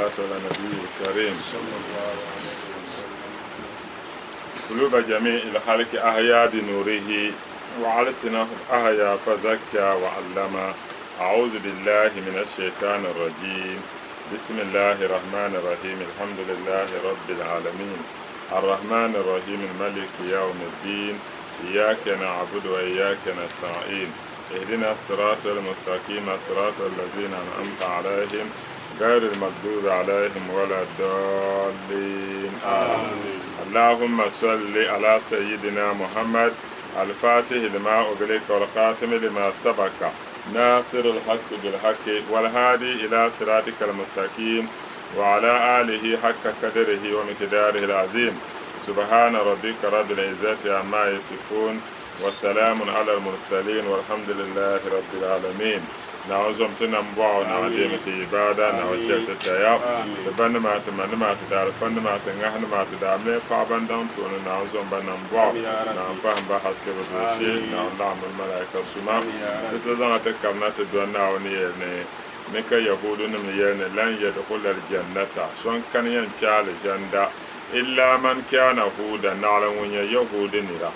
والصلاة على النبي الكريم قلوب جميع الخلق أحيا بنوره وعلسنه أحيا فزكى وعلم أعوذ بالله من الشيطان الرجيم بسم الله الرحمن الرحيم الحمد لله رب العالمين الرحمن الرحيم الملك يوم الدين إياك نعبد وإياك نستعين اهدنا الصراط المستقيم صراط الذين أنعمت عليهم غير المغضوب عليهم ولا الضالين آمين اللهم صل على سيدنا محمد الفاتح لما أغلق والقاتم لما سبق ناصر الحق بالحق والهادي إلى صراطك المستقيم وعلى آله حق قدره ومقداره العظيم سبحان ربك رب العزة عما يصفون وسلام على المرسلين والحمد لله رب العالمين Naawuni zom ti nambɔɣu, Naawuni deemi ti ibaada, Naawuni chɛli ti taya, ti banima, ti manima, ti daalifanima, ti ŋahinima, ti daamilɛhi paɣa ban daŋ tooni, Naawuni zom ba nambɔɣu, Naawuni pahim ba haske bɛ dooshee, Naawuni laɣim bɛ ni malaika suma. Ti sa zaŋa ti kabina ti dɔni Naawuni yɛli ni, Ni ka Yahuudunim yɛli ni, Lan yadkhula aljannata, so n-kani yɛn kpe alizanda, illa man kana huudan, naɣila ŋun nyɛ Yahuudi nira.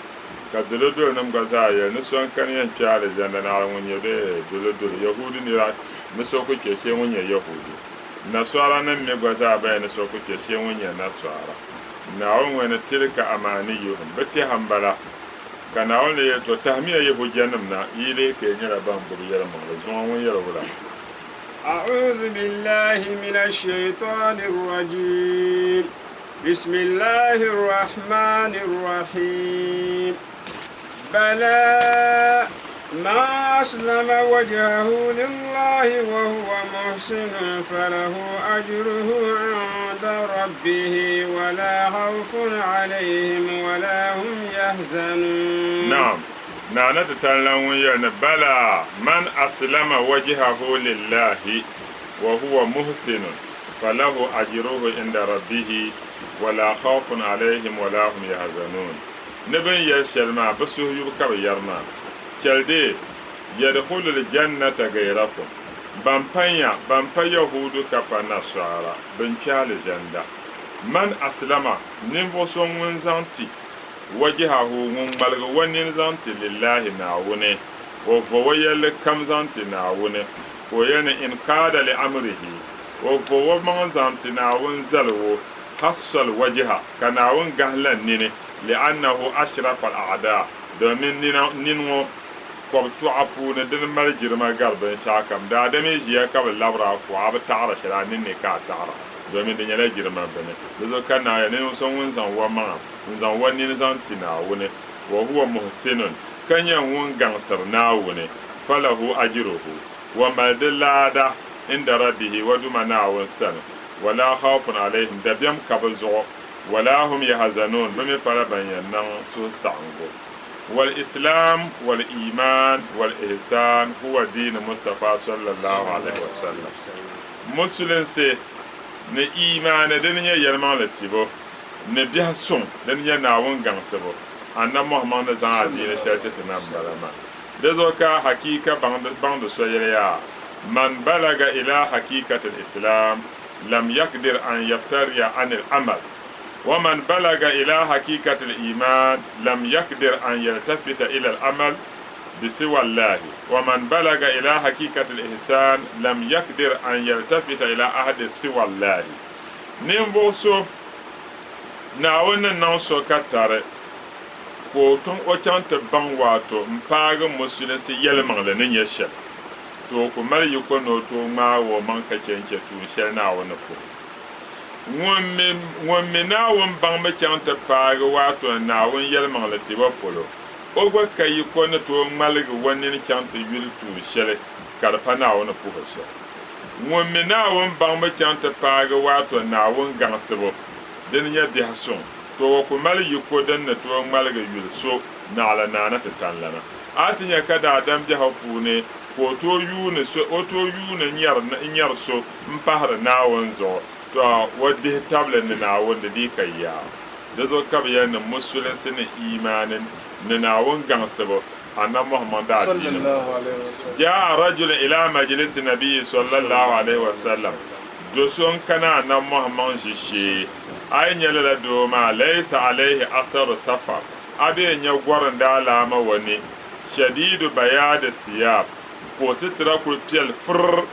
Ka dolodolonim gba zaa yɛli ni so n-kani yɛn kpe alizanda naɣila ŋun nyɛ bɛ dolodolo, Yahuudi nira, ni so ku kpe shee ŋun nyɛ Yahuudi. Nasɔranim mi gba zaa baya ni so ku kpe shee ŋun nyɛ Nasɔra. Naawuni ŋɔ ni tilka amaaniyuhum, bɛ tɛha m-bala. Ka Naawuni lee yɛli, Tɔ! Tahimiya yi hujjanim na, yi leei ka yi nyɛla ban gbubi yɛlimaŋli. Zuŋɔ ŋun yɛli wula? A'uuzu billahi mina shaytaani rajiim. بسم الله الرحمن الرحيم بلى ما أسلم وجهه لله وهو محسن فله أجره عند ربه ولا خوف عليهم ولا هم يحزنون نعم نانا تتلون بلى من أسلم وجهه لله وهو محسن falahu ajruhu inda rabbihi wala khawfun alayhim wala hum yahzanun. Ni bɛ ni yɛli shɛli maa, bɛ suhuyubu ka bɛ yɛri maa. Chɛli dee, yadkhulul jannata gayrakum, ban pa ya, ban pa Yahuudu ka pa Nasara, bɛ ni kpe Alizanda. Man aslama, ninvuɣ so ŋun zaŋ ti, wajihahu, ŋun ŋmaligi o nini zaŋ ti lillahi, Naawuni, o vo o yɛlli kam zaŋ ti Naawuni, Ka o yɛli ni, In kaada li amrihi, o vo o maŋ zaŋ ti Naawuni zali o, hassal wajiha, ka Naawuni gahi la nini, li'annahu ashraf al-a'daa, domin nina, nini ŋɔ, kɔb tɔɣa puuni dini mali jilima gari binshɛɣu kam. Daadam yi ʒiya ka bi labiri a kuɣa, a bi taɣiri shɛli, a ninni ka a taɣira, domin di nyɛla jilima bini. Di zuɣu ka Naawuni yɛli, Ninvuɣ so ŋun zaŋ o maŋa n-zaŋ o nini zaŋ ti Naawuni, wa huwa muhsinun, ka nyɛ ŋun gaŋsiri Naawuni, falahu ajiruhu, wa mali di laada inda rabbihi wa Duuma Naawuni sani, wala khawfun alayhim, dabiɛm ka bɛ zuɣu, wala hum yahzanun, bɛ mi pala ban yɛn niŋ suhusaɣiŋgu. Wal islaam wal iimaan wal ihsaan huwa diini Mustafa sallallahu alayhi wa sallam. Musulinsi ni iimaani dini nyɛ yɛlimaŋli tibu, ni biɛhi suŋ dini nyɛ Naawuni gaŋsibu, Annabi Muhammad ni zaŋ adiini shɛli ti ti na m-bala maa. Di zuɣu ka hakiika baŋdi so yɛli yaa, Man balaga ila hakikati al-islam lam yakdir an yaftariya an al-amal, wa man balaga ila hakikati al-iman lam yakdir an yaltafita ila al-amal bisiwa Allahi, wa man balaga ila hakikati al-ihsan lam yakdir an yaltafita ila ahadi siwa Allahi. Ninvuɣ so Naawuni ni niŋ so ka tari ka o tɔŋ o chaŋ ti baŋ waato m-paagi musulinsi yɛlimaŋli ni nyɛ shɛli, to o ku mali yiko ni o tooi ŋmaagi o maŋ ka chɛ n-chɛ tuun shɛli Naawuni ni puhi. Ŋun mi ŋun mi Naawuni baŋmi chaŋ ti paagi waato ni Naawuni yɛlimaŋli tibo polo, o gba ka yiko ni tooi ŋmaligi o nini chaŋ ti yuli tuun shɛli ka di pa Naawuni puhi shɛli. Ŋun mi Naawuni baŋmi chaŋ ti paagi waato Naawuni gaŋsibu din nyɛ biɛhi suŋ, to o ku mali yiko din ni tooi ŋmaligi yuli so naɣila naana ti tanlana. A ti nya ka daadam biɛhigu puuni ka o tooi yuuni so, o tooi yuuni n-nyari so m-pahiri Naawuni zuɣu, to o dihi tabili ni Naawuni di dii ka yaa. Di zuɣu ka bɛ yɛli ni musulinsi ni iimaani ni Naawuni gaŋsibu Annabi Muhammad daadiini m-bala. Jaa'a rajulun ila majlisi nabiyyi sallallahu alayhi wa sallam. Do so n-kana Anabi Muhammad ʒishee, a yi nya lala doo maa, laysa alayhi asaru safar, a bee n-nya gɔrim daalaama o ni, shadiidu bayaadi thiyab, ka o sitira kuli piɛli firr,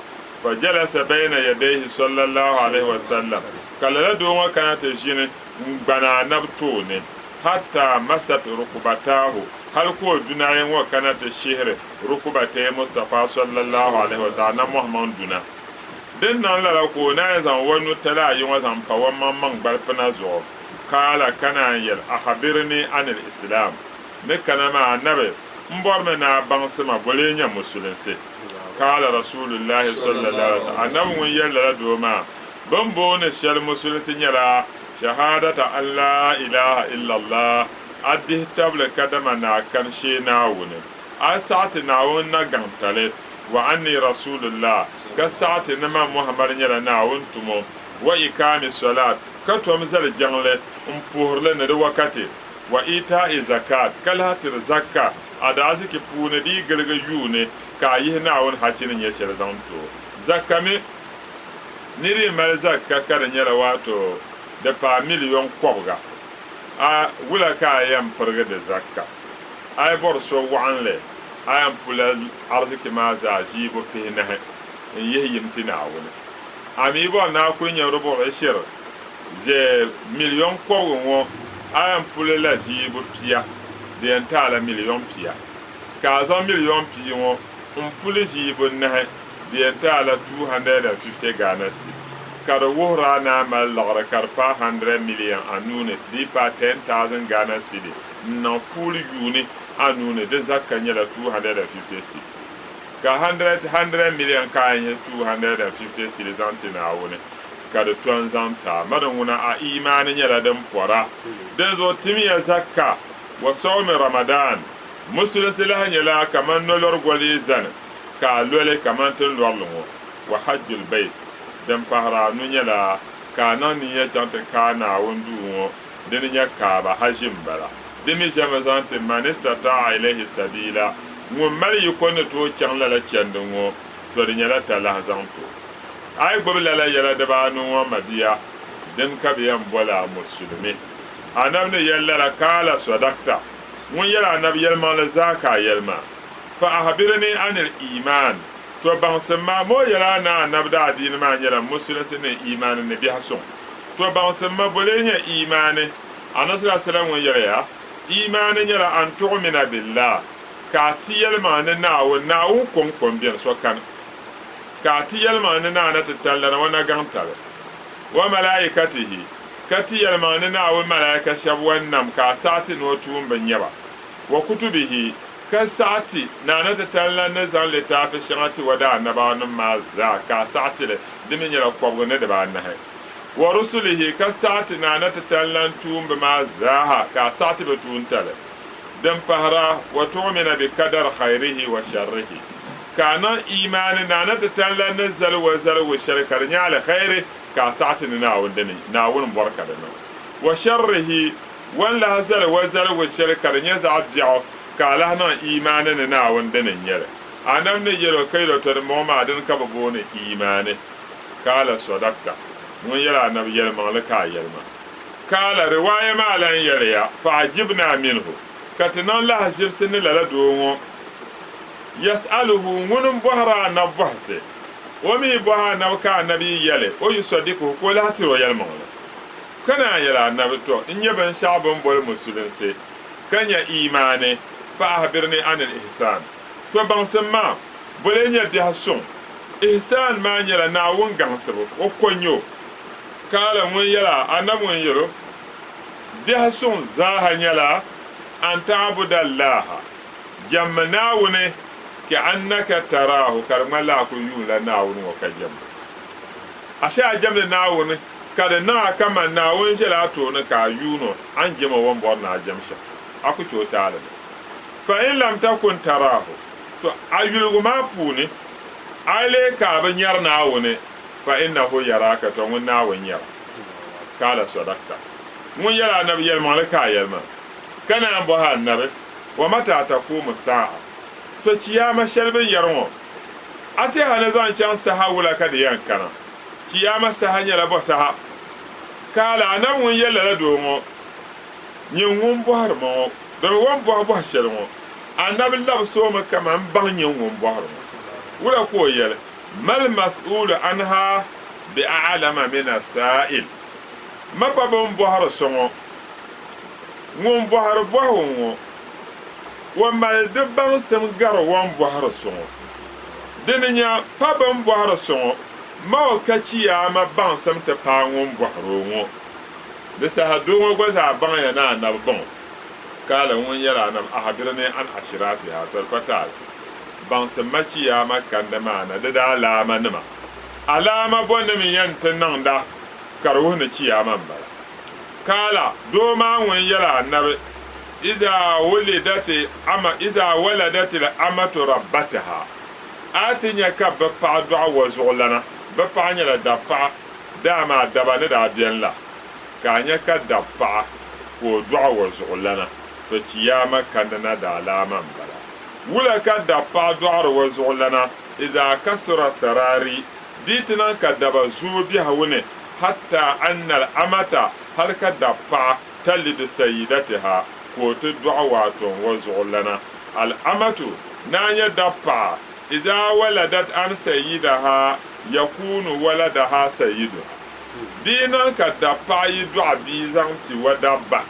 fa jalasa bayna yadayhi sallallahu alayhi wa sallam, ka lala doo ŋɔ kana ti ʒini n-gbani Anabi tooni, hatta masat rukubataahu, hali ka o dunayi ŋɔ kana ti shihiri rukubatay Mustafa sallallahu alayhi wa sallam, Anabi Muhammad duna. Din niŋ lala ka o naan zaŋ o nutali ayi ŋɔ zaŋ pa o maŋmaŋ gbalipina zuɣu, Kaala ka naan yɛli, Akhbirni anil Islam, Ni kana maa Anabi, m bɔrimi ni a baŋsi ma boli n-nyɛ Musulinsi. Kaala Rasuulullahi sallallahu alaihi wasallam, Anabi ŋun yɛli lala doo maa, Bɛ ni booni shɛli Musulinsi nyɛla, Shahadata an laa ilaha illallah, a dihi tabili kadama ni a kani shee Naawuni, a saɣi ti Naawuni nagaŋtali, Wa anni Rasulullah, ka saɣi ti ni man Muhammad nyɛla Naawuni tumo, wa ikaami solaat, ka tom zali jiŋli m-puhiri li ni di wakati, wa itaa'i zakaat, ka lahi tiri zakka a daaziki puuni di yi giligi yuuni ka a yihi Naawuni hachi ni nyɛ shɛli zaŋ ti o. Zakka mi, nir yi mali zakka ka di nyɛla waato di paai miliyon kɔbiga, a wula ka a yɛn pirigi di zakka? A yi bɔri so waɣinli, a yɛn pula ariziki maa zaa ʒiibu pihinahi n-yihi yim ti Naawuni. A mi yi bɔri ni a kuli nya rubuɣ ishir ʒe miliyon kɔbigu ŋɔ, a yɛn puli la ʒiibu pia, di yɛn ti a la miliyon pia. Ka a zaŋ miliyon pia ŋɔ m-puli ʒiibu nahi, di yɛn ti a la 250 Ghana cedi. Ka di wuhiri a ni a mali liɣiri ka di paai 100 million a nuu ni, di yi paai 10,000 Ghana cedi n-niŋ fuuli yuuni a nuu ni, di zakka nyɛla 250 cedi. Ka 100 hundred million ka a yihi 250 cedi zaŋ ti Naawuni, ka di to n-zaŋ ti a. Ma di ŋuna a imaani nyɛla din pɔra. Dinzuɣu timiya zakka wa sawmi Ramadan. Musulinsi lahi nyɛla kaman nolɔri goli yi zani ka a loli kaman ti ni lɔri li ŋɔ. Wa hajjul bayt. Din pahiri anu nyɛla ka a niŋ ninya chaŋ ti kaai Naawuni duu ŋɔ dini nyɛ Kaaba, Haji m-bala. Di mi ʒɛmi zaŋ ti man istataa'a ilayhi sabiila, ŋun mali yiko ni tooi chaŋ lala chandi ŋɔ, to di nyɛla talahi zaŋ ti o. A yi gbubi lala yɛla dibaanu ŋɔ mabia, dini ka bɛ yɛn boli a Musulimi. Anabi ni yɛli lala, Kaala sadaqta, ŋun yɛli Anabi yɛlimaŋli zaa ka a yɛli maa. Fa ahbirni anil iimaan, to baŋsim ma, ma o yɛli a ni Anabi daadiini maa nyɛla Musulinsi ni iimaani ni biɛhi suŋ. To baŋsim ma boli nyɛ iimaani. Anabi sallallahu alaihi wasallam ŋun yɛliya, Iimaani nyɛla an tuɣumina billah, ka a ti yɛlimaŋli ni Naawuni, Naawuni kɔŋko m-beni, so kani. Ka a ti yɛlimaŋli ni Naana titalilana wa nagaŋtali, wa malaikatihi, ka ti yɛlimaŋli ni Naawuni malaika shɛba wan nam ka a saɣi ti ni o tuumba n-nyɛ ba, wa kutubihi, ka saɣi ti Naana titalilana ni zaŋ litaafi shɛŋa ti wa daanabanim maa zaa ka a saɣi ti li, di mi nyɛla kɔbigu ni dibaanahi. Wa rusulihi, ka saɣi ti Naana titali lan tuumba maa zaaha, ka a saɣi ti bɛ tuuntali. Din pahira, wa tuɣumina bi kadar khairihi wa sharrihi, ka a niŋ iimaani Naana titali lan ni zali wa zaligu shɛli ka di nyɛ alkhairi, ka a saɣi ti ni Naawuni dini, Naawuni m-bɔri ka di niŋ. Wa sharrihi, wa ni lahi zali wa zaligu shɛli ka di nyɛ zaɣ biɛɣu, ka a lahi niŋ iimaani ni Naawuni dini n-nyɛ li. Anabi ni yɛl o ka yɛl o, Tɔ dimbɔŋɔ maa dini ka bɛ booni iimaani. Kaala sɔdakta, ŋun yɛli Anabi yɛlimaŋli ka a yɛli ma. Kaala, riwaaya maa lan yɛliya, Fa'ajibnaa minhu, ka ti niŋ lahaʒibisi ni lala doo ŋɔ, yas'aluhu, ŋuni m-bɔhiri Anabi bɔhisi, o mi yi bɔhi Anabi ka Anabi yi yɛli o yusɔdikuhu ka o lahi tiri o yɛlimaŋli. Ka naan yɛli Anabi, Tɔ! N-nyɛ binshɛɣu bɛ ni boli Musulinsi, ka nya iimaani, fa'ahbirni anil ihsaan. Tɔ! Baŋsim maa, boli n-nyɛ biɛhi suŋ. Ihsaan maa nyɛla Naawuni gaŋsibu, o ko n-nyɛ o. Kaala ŋun yɛl a, Anabi ŋun yɛl o, Biɛhi suŋ zaaha nyɛla an ta'abuda Allaha, jɛmmi Naawuni, ka'annaka taraahu, ka di ŋmanila a kuli yuunila Naawuni ŋɔ ka jɛmdi o. Ashe a jɛmdi Naawuni ka di niŋ a kaman Naawuni ʒɛla a tooni ka a yuun o, a ni jɛm o o ni bɔri ni a jɛm shɛm, a ku chɛ o taali ni. Fa in lam takun taraahu, To a yuligu maa puuni, a yi lee ka a bi nyari Naawuni, fa innahu yaraaka, to ŋun Naawuni nyara. Kaala sadakta. Ŋun yɛli Anabi yɛlimaŋli ka a yɛli maa. Ka naan bɔhi Anabi, Wa mataa takuumu saa'a? To chiyaama shɛli bɛ ni yɛri ŋɔ, a tɛha ni zaŋ chaŋ saha wula ka di yɛn kana? Chiyaama saha nyɛla bɔ saha? Kaala, Anabi ŋun yɛli lala doo ŋɔ, Nyin ŋun bɔhiri ma ŋɔ, domi o ni bɔhi bɔhi shɛli ŋɔ, Anabi labisi o mi kaman m baŋ nyin ŋun bɔhiri ŋɔ. Wula ka o yɛli, Mal mas'uulu anha bi a'lama mina sa'il. Ma pa bɛ ni bɔhiri so ŋɔ, ŋun bɔhiri bɔhigu ŋɔ, o mali di baŋsim gari o ni bɔhiri so ŋɔ. Dini nya pa bɛ ni bɔhiri so ŋɔ, ma o ka chiyaama baŋsim ti paai ŋun bɔhiri o ŋɔ. Di saha doo ŋɔ gba zaa baŋya ni anabi baŋ o. Kaala ŋun yɛli anabi, Ahbirni an ashiratiha, tɔ di pa taali, baŋsim ma chiyaama kandi maa na di daa alaama nima. Alaama bɔ nim n-yɛn ti niŋda ka di wuhi ni chiyaama m-bala? Kaala doo maa ŋun yɛli anabi, Iza wulidati ama, iza waladati l-amatu rabbataha, A ti nya ka bɛ paɣa dɔɣi wa zuɣulana, bɛ paɣa nyɛla dabipaɣa, dama daba ni daa beni la, ka a nya ka dabipaɣa ka o dɔɣi wa zuɣulana, tɔ chiyaama kandi na daalaama m-bala. Wula ka dabipaɣa dɔɣiri wa zuɣulana? Iza kasura sarari, di ti niŋ ka daba zooi biɛhigu ni, hatta anna al-amata, hali ka dabipaɣa talidu sayyidatiha, ka o ti dɔɣi waaton wa zuɣulana. Al-amatu, naa nyɛ dabipaɣa, iza waladat an sayyidaha yakunu waladaha sayyiduha. Di yi niŋ ka dabipaɣa yi dɔɣi bia zaŋ ti wa dabba,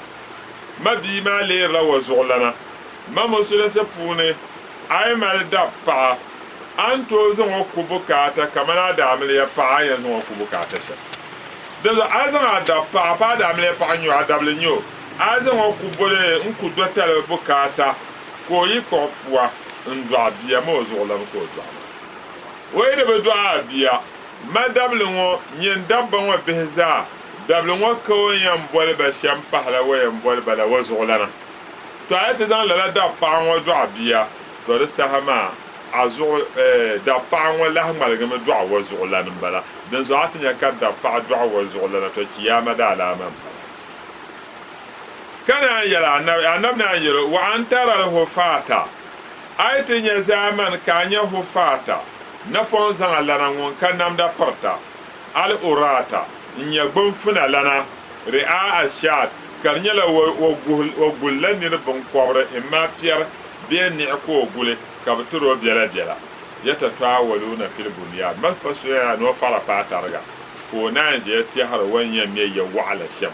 ma bia maa leerila wa zuɣulana. Ma musulinsi puuni, a yi mali dabipaɣa, a ni tooi zaŋ o ku bukaata kamani a daamiliya paɣa a ni yɛn zaŋ o ku bukaata shɛm. Dinzuɣu a yi zaŋ a dabipaɣa pa a daamiliya paɣa n-nyɛ o, a dabili n-nyɛ o, a yi zaŋ o ku boli n-ku dɔtali bukaata ka o yi kpuɣi pua n-dɔɣi bia, ma o zuɣulana ka o dɔɣi maa. O yi di bi dɔɣi a bia, ma dabili ŋɔ nyin dabba ŋɔ bihi zaa, dabili ŋɔ ka o ni yɛn boli ba shɛm pahila o yɛn boli ba la o zuɣulana. Tɔ a yi ti zaŋ lala dabipaɣa ŋɔ dɔɣi bia, tɔ di saha maa a zuɣu eh, dabipaɣa ŋɔ lahi ŋmaligimi dɔɣi o zuɣulana m-bala. Dinzuɣu a ti nya ka dabipaɣa dɔɣi o zuɣulana, tɔ chiyaama daalaama m-bala. Ka naan yɛli Anabi, Anabi naan yɛli o, Wa an tara al-hufaata, a yi ti nya zaamani ka a nya hufaata, napɔŋ zaŋa lana ŋun ka namda pirita, al-uraata, n-nyɛ gbunfuna lana, ri'aa al-shaat, ka di nyɛla o gulila nir biŋkɔbiri imma piɛri bee niɣi ka o guli ka bɛ tir o biɛlabiɛla. Yatatawaluuna fil bunyan, ma pa soya ni o fara paai tariga, ka o naan ʒiya tɛhiri o ni yɛn me ya waɣila shɛm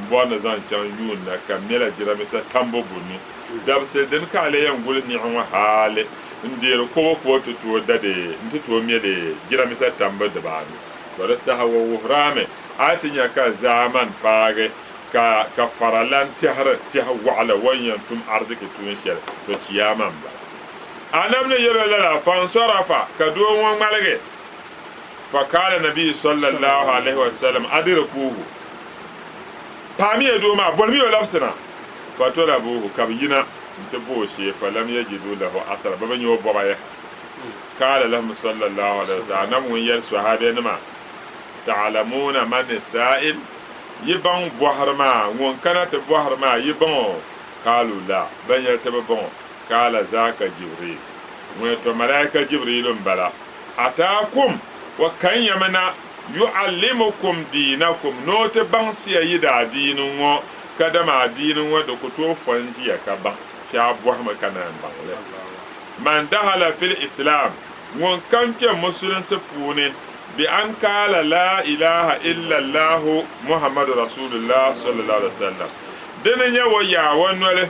m-bɔri ni zaŋ chaŋ yuun na ka mɛla jiramisa tambu bunu. Dabisili dini ka a lee yɛn guli niɣi ŋɔ hali n-deeri kobokobo ti tooi da di nti tooi me li jiramisa tambu dibaanu? Tɔ di saha o wuhirami a yi ti nya ka zaamani paagi ka ka faralan tɛhiri tɛhi waɣila o ni yɛn tum ariziki tuun shɛli so chiyaama m-bala. Anabi ni yɛl o lala, fansɔrafa, ka doo ŋɔ ŋmaligi. Fakaala nabiyu sallallahu alaihi wasallam adirikuhu, Paamiya doo maa, bolimiya o labisina. Fatolabuhu, ka bɛ yina nti bo o shee, falam yajidu lahu asara, bɛ bi nya o bɔba yaha. Kaala lahum sallallahu alaihi wasallam, Anabi ŋun yɛli sahabiyanima, Ta'lamuuna mani sa'il? Yi baŋ bɔhiri maa, ŋun kana ti bɔhiri maa, yi baŋ o? Kaalu la, bɛn yɛli ti bi baŋ o. Kaala zaaka Jibriil, ŋun yɛli tɔ Malaika Jibriilu m-bala, Ataakum, o kan ya mi na, yu'allimukum diinakum, ni o ti baŋsiya yi daadiini ŋɔ, kadama adiini ŋɔ di ku tooi fo n-ʒiya ka baŋ, shee a bɔhimi ka naan baŋ li. Man dahala fil Islaam, ŋun kam kpe Musulinsi puuni, bi an kaala laa ilaaha illallahu Muhammadu Rasulullah sallallahu alaihi wasallam, dini nyɛ o yaai o noli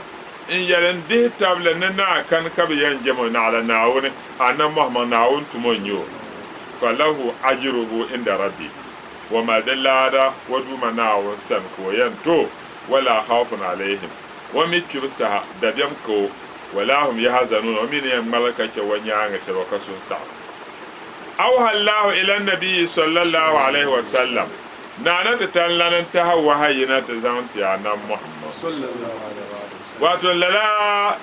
n-yɛli n-dihi tabili ni naa kani ka bɛ yɛn jɛm o naɣila Naawuni, Annabi Muhammad Naawuni tumo n-nyɛ o, falahu ajiruhu inda Rabbi, o mali di laada o Duuma Naawuni sani ka o yɛn ti o, wala khawfun alayhim, o mi kpibu saha dabiɛm ka o, wala hum yahzanun, o mi ni yɛn ŋmaligi ka chɛ o nyaaŋa shɛli o ka suhusaɣim. Awha Allahu ila nabiyyi sallallahu alayhi wa sallam, Naana ti tali lani n-tahi wahayi na ti zaŋ ti Annabi Muhammad. Wato lala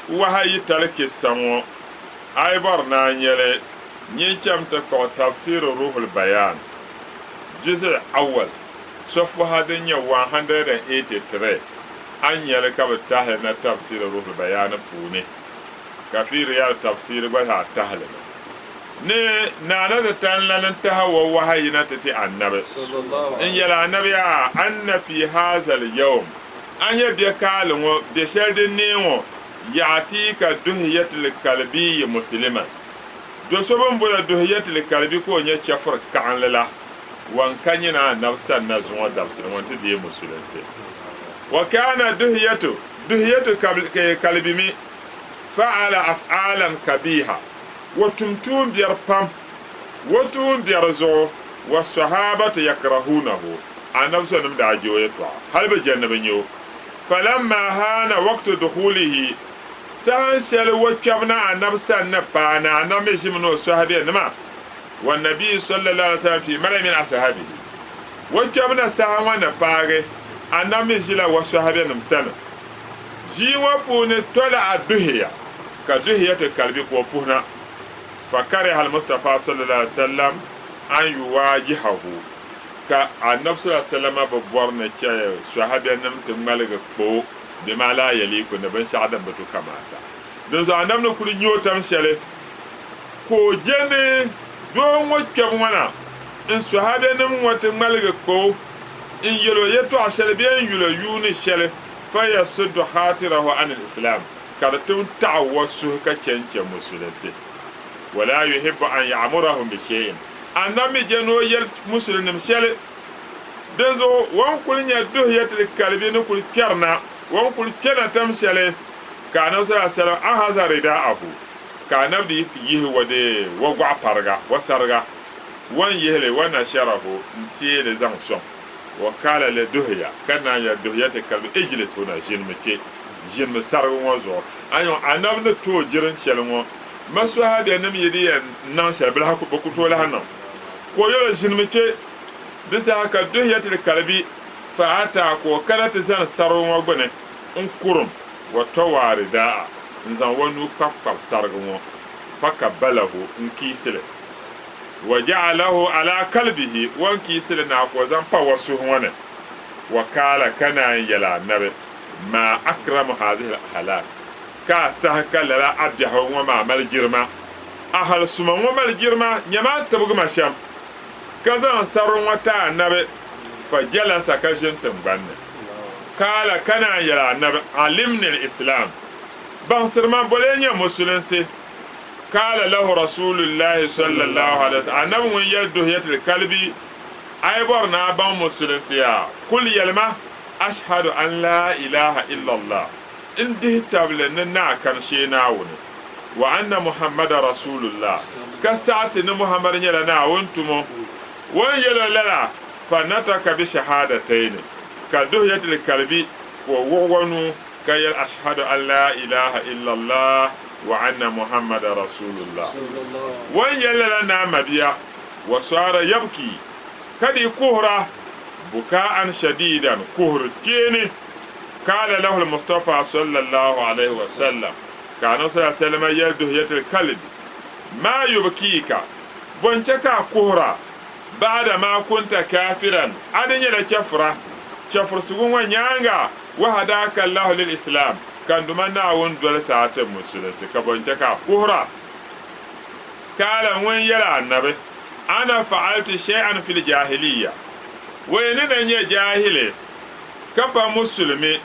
wahayi tali kissa ŋɔ, a yi bɔri ni a nya li, nyin cham ti kpuɣi Tafsir Ruhul Bayan, Juz' Awwal, sɔfuha din nyɛ 183, a ni nya li ka bɛ tahi li na Tafsir Ruhul Bayan puuni, ka fi Riyad Tafsir gba zaa tahi li na. Ni Naa ti tali la ni tahi wa wahayi na ti ti Annabi. N yɛli Annabi yaa, Anna fi haazal yawm, a nya bɛ kaali ŋɔ, bɛ shɛli din neei ŋɔ, ya'tiika duhiyatil kalbiyi musliman, do so bɛ ni boli duhiyatil kalbi ka o nyɛ chɛfuri kaɣinli la, wan ka nyina Annabi sani na zuŋɔ dabisili ŋɔ nti deei musulinsi. Wa kaana duhiyatu, duhiyatu kalbi mi fa'ala af'aalan kabiha. Wa tum tuumbiɛri pam, wa tuumbiɛri zuɣu, wa sahabatu yakrahunahu, Anabi sɔnim daa je o yɛtɔɣa, hali bɛ je ni bɛ nya o. Falamma haana waqtu dukhulihi, saha shɛli wa kpɛbu na Anabi sani ni paai na, Anabi mi ʒimi ni o sahabiyanima, wa nabiyu sallallahu alaihi wasallam fi mala'i min ashabihi, wa kpɛbu na saha ŋɔ ni paagi, Anabi mi ʒila wa sahabiyanim sani. Ʒii ŋɔ puuni tola'a duhiya. Ka duhiyatu kalbi ka o puhi na, fakariha al-Mustafa sallallahu alaihi wasallam an yuwajihahu, ka Annabi sallallahu alaihi wasallam bi bɔri ni chɛ sahabianim ti ŋmaligi kpa o bima la yaliku ni binshɛɣu din bi tu kamaata. Dinzuɣu Annabi ni kuli nya o tam shɛli ka o je ni doo ŋɔ kpɛbu ŋɔ na n sahabianim ŋɔ ti ŋmaligi kpa o n yɛl o yɛtɔɣ shɛli bee n yul o yuuni shɛli, fayasuddu khatirahu anil islam. Ka di ti taɣi wa suhi ka chɛ n-chɛ musulinsi. Wala yuhibbu an ya'murahum bi shay'in. Annabi mi je ni o yɛli musulinim shɛli. Dinzuɣu o ni kuli nya duhiyatil kalbi ni kuli kpɛri na, o ni kuli kpe na tam shɛli, ka Annabi sallallahu alaihi wasallam ahaza rida'ahu, ka Annabi di yihi wa di wa gɔɣa pariga, wa sariga, wa n-yihi li, wa nasharahu, n-teei li zaŋ sɔŋ, wa kala li duhiya, ka naan yɛli duhiyatil kalbi ijlis huna, ʒinimi kpe. Ʒinimi sarigi ŋɔ zuɣu. A nya anabi ni tooi jirin shɛli ŋɔ, masuhabianim yi di yɛn niŋ shɛli, bɛ lahi bɛ ku tooi lahi niŋ. Ka o yɛl o, Ʒinimi kpe. Di saha ka Duhiyatil Kalbi fa ata ka o kana ti zani sarigi ŋɔ gbini n-kurim wa tɔwa ridaa n-zaŋ o nuu kpabikpabi sarigi ŋɔ, fakabbalahu n-kiisi li, wa ja'alahu ala kalbihi o ni kiisi li naai ka o zaŋ pa o suhu ŋɔ ni, wa kaala ka naan yɛli anabi. Maa akramu haazihil ahlaak, ka a saha ka lala a biɛhigu ŋɔ maa mali jilima. A hal suma ŋɔ mali jilima, nyama a tibigi ma shɛm, ka zaŋ sariri ŋɔ ti Anabi, fa jalasa ka ʒini tiŋgbani ni. Kaala ka naan yɛli Anabi, Alimni al-Islam, baŋsiri ma boli n-nyɛ Musulinsi. Kaala lahu Rasuulullahi sallallahu alaihi wasallam, Anabi ŋun yɛli Duhiyatul Kalbi, A yi bɔri ni a baŋ Musulinsi yaa, kul yɛlima, Ashhadu an laa ilaaha illallah, n dihi tabili ni naa kani shee Naawuni, wa anna Muhammada Rasulullah, ka saɣiti ni Muhammad nyɛla Naawuni tumo. O ni yɛl o lala, fa nataka bi shahadataini, ka duhiyatil kalbi, ka o wuɣi o nuu ka yɛli Ashhadu an laa ilaaha illallah wa anna Muhammada Rasulullah. O ni yɛli lala naa mabia, wa saara yabki, ka di kuhira bukaan shadiidan, kuhiri kpeeni. Kaala lahu al-Mustafa sallallahu alayhi wa sallam, ka Anabi sallallahu alayhi wa sallam yɛli Duhiyatil Kalbi, Maa yubkiika, bɔ n-chɛ ka a kuhira, ba'da maa kunta kaafiran, a di nyɛla chɛfura, chɛfurisigu ŋɔ nyaaŋa, wa hadaaka Allahu lil-Islam, ka n Duuma Naawuni dolisi a ti Musulinsi, ka bɔ n-chɛ ka a kuhira? Kaala ŋun yɛli Annabi, Ana fa'altu shay'an fil jahiliya, Wei ni na nyɛ jaahili ka pa musulimi,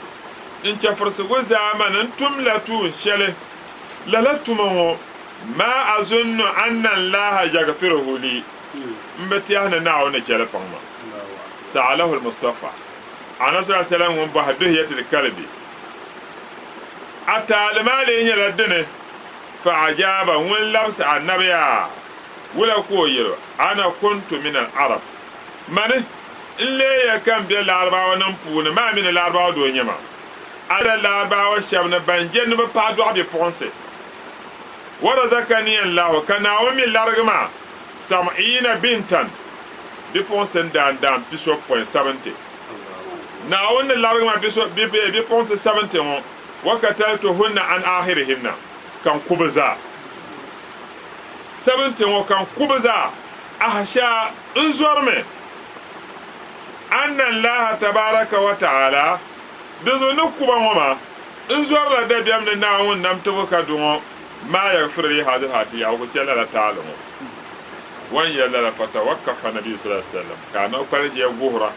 n chɛfurisigu zaamani n tum la tuun shɛli, lala tuma ŋɔ, ma azunnu anna Allaha yagfiruhu li, m bi tɛhi ni Naawuni ni chɛ li paŋ ma. Sa'alahu al-Mustafa, Annabi sallallahu alaihi wasallam ŋun bɔhi Duhiyatil Kalbi, A taali maa lee nyɛla dini? Fa ajaaba, ŋun labisi Annabi yaa, Wula ka o yɛl o, Ana kuntu min al-Arab, Mani n-lee ya ka m be Larabawa nim puuni, maa mi ni Larabawa doo n-nyɛ ma. A la Larabawa shɛba ni ban je ni bɛ paɣa dɔɣi bipuɣinsi. Wa razakani Allahu, ka Naawuni mi larigi ma sab'iina bintan, bipuɣinsi n-daan daan pisopɔin, 70. Naawuni ni larigi ma bipuɣinsi 70 ŋɔ, wa kataltuhunna an akhirihinna, ka n ku bɛ zaa. 70 ŋɔ ka n ku bɛ zaa, ahsha, n zɔrimi, anna Allaha tabaraka wa ta'ala, dinzuɣu ni ku ba ŋɔ maa, n zɔrila dabiɛm ni Naawuni nam tibu ka du ŋɔ, maa yaghfir li hazihi hatiya, o ku chɛ lala taali ŋɔ. O ni yɛli lala, fatawakafa nabiyu sallallahu alaihi wasallam, ka Anabi kpali ʒiya guhira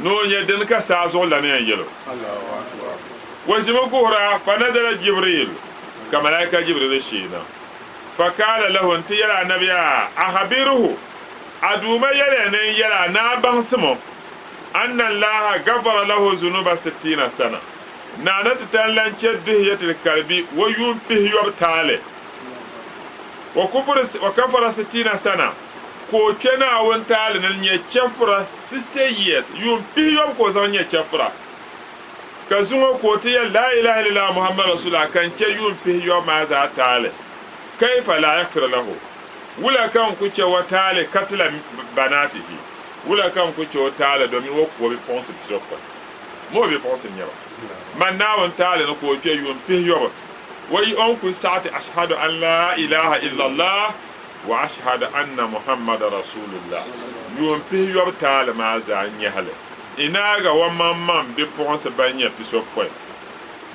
ni o nya dini ka saa zuɣu lana yɛn yɛl o. O ʒimi guhira, fanazala Jibril, ka malaika Jibril sheena. Fakaala lahu, nti yɛli Anabi yaa, Ahabirhu, a Duuma yɛliya ni n yɛl a ni a baŋsim o, anna Allaha gafara lahu zunuba sittiina sana, ni a ni ti tan lan chɛ duhiyatil kalbi o yuun pihiyɔbu taali, wa kufuri wa kafara sittiina sana, ka o kpe Naawuni taali ni nyɛ chɛfura 60 years, yuun pihiyɔbu ka o zaŋ nyɛ chɛfura, ka zuŋɔ ka o ti yɛli laa ilaha illallah Muhammad rasulullah ka n chɛ yuun pihiyɔbu maa zaa taali, kaifa laa yakfir lahu, wula ka n ku chɛ o taali katila banatihi, wula ka n ku chɛ o taali domin o ku o bipuɣinsi pisopɔin, ma o bipuɣinsi n-nyɛ ba, man Naawuni taali ni ka o kpe yuun pihiyɔbu, o yi o ni kuli saɣi ti ashhadu an laa ilaha illallah wa ashhadu anna Muhammada rasulullah yuun pihiyɔbu taali maa zaa nyɛhili inaaga wa maŋmaŋ bipuɣinsi ban nyɛ pisopɔin.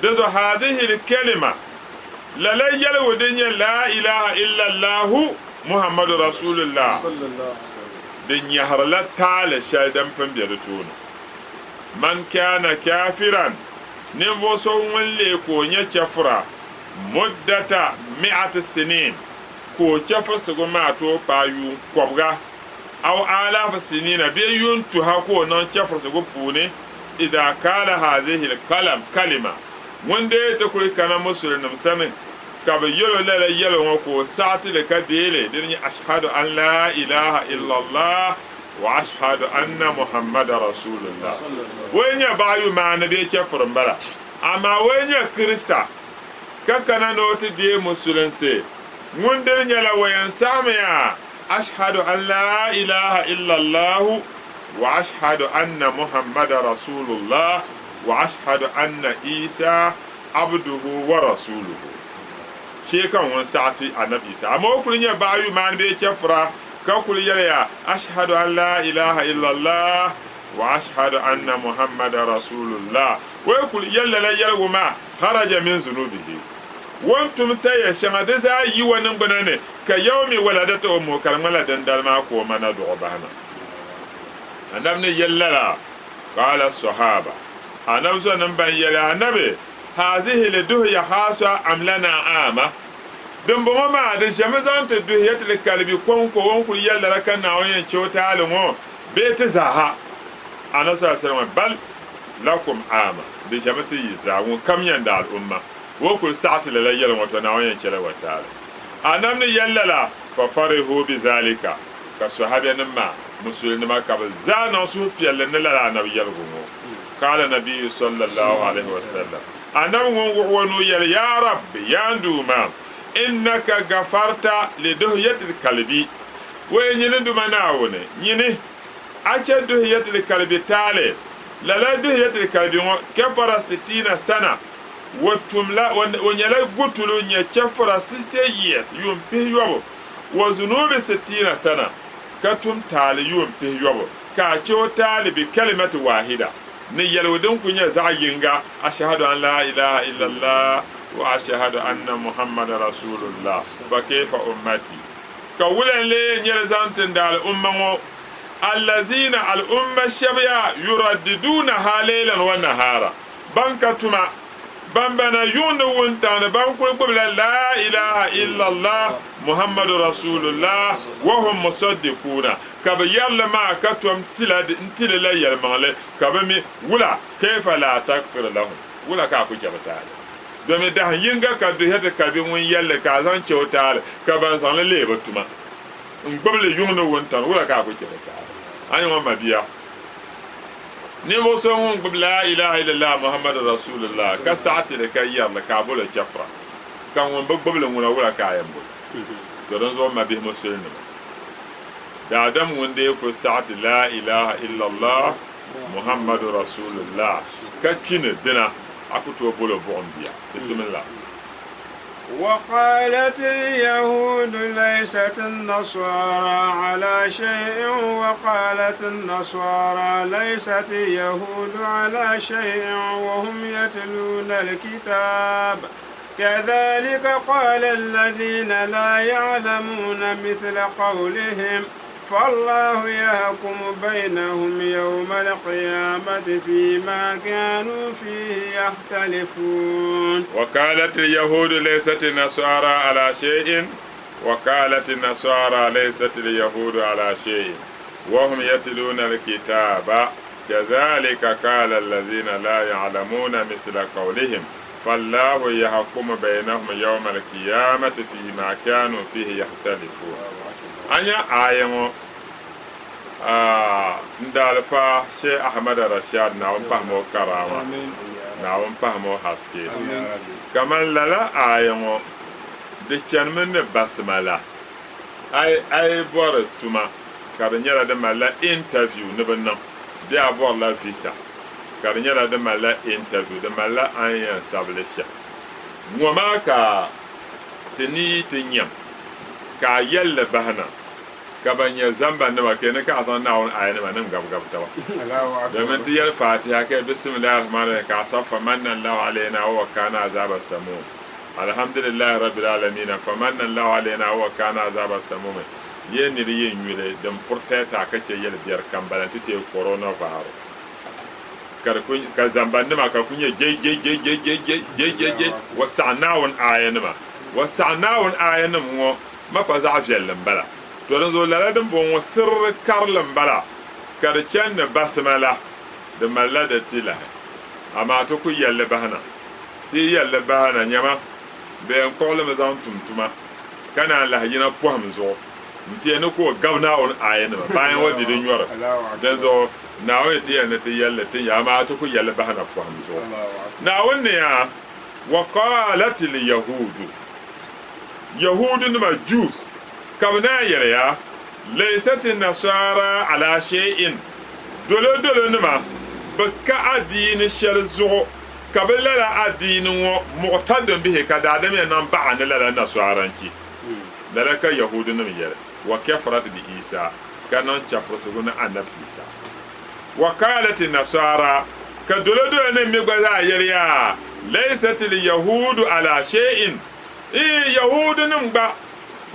Dinzuɣu haadihil kalima, lala yɛligu din nyɛ laa ilaha illallahu Muhammadu rasulullah di nyɛhirila taali shɛli din pun be di tooni. Man kana kafiran, ninvuɣ so ŋun leei ka o nyɛ chɛfura muddata mi'ati sinin, ka o chɛfurisigu maa tooi paai yuun kɔbiga, aw aalaafi siniina bee yuun tuha ka o niŋ chɛfurisigu puuni, idha kaala haazihil kalam, kalima, ŋun dee ti kuli kana Musulinim sani ka bɛ yɛl o lala yɛli ŋɔ ka o saɣi ti li ka deei li, dini nyɛ ashhadu an laa ilaaha illallah wa ashhadu anna Muhammada rasulullah. O yi nyɛ baɣayu maani bee chɛfuri m-bala, amaa o yi nyɛ Kirista ka kana ni o ti deei Musulinsi, ŋun dini nyɛla o yɛn saɣimiya ashhadu an laa ilaaha illallahu wa ashhadu anna Muhammada rasulullah wa ashhadu anna Isa abduhu wa rasuluhu. Chɛ ka ŋun saɣi ti Anabi Isa, amaa o kuli nyɛ baɣayu maani bee chɛfura ka kuli yɛliya ashhadu an laa ilaaha illallah wa ashhadu anna Muhammada rasulullah. O yi kuli yɛli lala yɛligu maa, kharaja min zunubihi, o ni tum taya shɛŋa di zaa yi o niŋgbuna ni, ka yawmi waladatu ummuhu, ka di ŋmanila dindali maa ka o ma na duɣi bahi na. Anabi ni yɛli lala, qaala sahaba, Anabi zɔnim ban yɛli Anabi, Hazihi li duhiya khaasa am lana aama? Dimbɔŋɔ maa di ʒɛmi zaŋ ti duhiyatil kalbi kɔŋko o ni kuli yɛli lala ka Naawuni yɛn chɛ o taali ŋɔ bee ti zaaha? Anabi sallallahu alaihi wasallam, Bal lakum aama, di ʒɛmi ti yi zaa, ŋun kam yɛn di al'umma o kuli saɣi ti lala yɛli ŋɔ, tɔ Naawuni yɛn chɛla wa taali. Anabi ni yɛli lala, fafarihu bi zalika, ka sahabianim maa, musulinima, ka bɛ zaa niŋ suhupiɛlli ni lala anabi yɛligu ŋɔ. Qaala nabiyyu sallallahu alaihi wasallam, anabi ŋun wuɣi o nuu yɛli, Yaa Rabbi, yaa n Duuma, innaka gafarta li duhyatil kalbi, Wee nyini Duuma Naawuni, nyini A chɛ duhiyatil kalbi taali, lala duhiyatil kalbi ŋɔ kafara sittiina sana, o tumla, o nyɛla gutulu nyɛ chɛfura 60 years, yuun pihiyɔbu, wa zunuubi sittiina sana, ka tum taali yuun pihiyɔbu, ka a chɛ o taali bi kalimati waahida, ni yɛligu din kuli nyɛ zaɣ yiŋga, ashahadu an laa ilaha illallah wa ashahadu anna muhammada rasulullah, fa kayfa ummati? Ka wula n-lee nyɛ li zaŋ ti n daali'umma ŋɔ, Allazina, al'umma shɛba yaa, yuraddiduunaha laylan wa nahaara, ban ka tuma, ban bana yuŋ ni wuntaŋ ni ban kuli gbubila laa ilaha illallah Muhammadu Rasulullah wa hum musaddikuuna, ka bɛ yɛri li maa ka tom tila n-ti li la yɛlimaŋli, ka bɛ mi, wula, kayfa laa takfir lahum, wula ka a ku chɛ bɛ taali? Domi dahin yiŋga ka duhiya ti kali bɛ ŋun yɛli li ka a zaŋ chɛ o taali, ka ban zaŋ li leei bɛ tuma n-gbibi li yuŋ ni wuntaŋ ni, wula ka a ku chɛ bɛ taali? A ni ŋɔ mabia, ninvuɣ so ŋun gbibi laa ilaha illallah Muhammadu Rasulullah ka saɣi ti li ka yɛri li ka a bol o chɛfura, ka ŋun bi gbibi li ŋuna wula ka a yɛn bol o? To dinzuɣu mabihi musulinima, daadam ŋun dee ku saɣi ti laa ilaha illallah Muhammadu Rasulullah ka kpi ni dina, a ku tooi bol o buɣim bia. Bisimillah. وقالت اليهود ليست النصارى على شيء وقالت النصارى ليست اليهود على شيء وهم يتلون الكتاب. كذلك قال الذين لا يعلمون مثل قولهم فالله يحكم بينهم يوم القيامة فيما كانوا فيه يختلفون. وقالت اليهود ليست النصارى على شيء وقالت النصارى ليست اليهود على شيء وهم يتلون الكتاب كذلك قال الذين لا يعلمون مثل قولهم فالله يحكم بينهم يوم القيامة فيما كانوا فيه يختلفون. A nya aaya ŋɔ n daalifa Sheikh Ahmad Rashad, Naawuni pahimi o karaama, Naawuni pahimi o haske. Kaman lala aaya ŋɔ di chanimi ni basmala a yi bɔri tuma ka di nyɛla di malila interview ni bi niŋ bee a bɔrila visa ka di nyɛla di malila interview, di malila a ni yɛn sabili shɛm. Ŋɔ maa ka ti ni yi ti nyam ka a yɛli li bahi na, ka ban nyɛ zambanima ka ni ka a zaŋ Naawuni aayanima niŋ gabigabi taba. Domin ti yɛli Faatiha ka Bisimilahi Rahmani Rahim ka a sabi Famanna Allahu alayna wa wakana azaba samum. Alhamdulillahi Rabbil Alamina Famanna Allahu alayna wa wakana azaba samum. Yee niri yi nyuli din puri taya ka chɛ yɛli biɛri kam bala nti teei coronavirus. Ka di ku ka zambanima ka ku nyɛ jei jei jei jei jei jei jei jei jei wa saɣi Naawuni aayanima. Wa saɣi Naawuni aayanim ŋɔ ma pa zaɣ viɛlli m-bala. To dinzuɣu lala dimbɔŋɔ ŋɔ sirri karili m-bala, ka di chani ni basima la, di malila di tilahi. Amaa ti ku yɛli li bahi na. Ti yi yɛli li bahi na, nyama, bɛ yɛn kpuɣi li mi zaŋ tum tuma, ka naan lahi yina pɔhim zuɣu nti yɛn ni ka o gabi Naawuni aayanima bayan o di di nyɔri. Dinzuɣu Naawuni yi ti yɛli ni ti yɛli li tin ya, amaa ti ku yɛli li bahi na pɔhim zuɣu. Naawuni ni yaa. Waqaalat al-yahuudu, Yahuudunima, Jews, ka bɛ naan yɛli ya, Laysat an-nasaara alaa shay'in, Dolodolonima bɛ ka adiini shɛli zuɣu, ka bɛ lala adiini ŋɔ muɣtadun bihi, ka daadam yɛn niŋ baɣa ni lala nasaaranchi. Lala ka Yahuudunim yɛli, Wa kafarat bi Isa, ka niŋ chɛfurisigu ni Annabi Isa. Waqaalat an-nasaara, ka dolodolonim mi gba zaa yɛli yaa, Laysat al-yahuudu alaa shay'in, Iin, Yahuudunim gba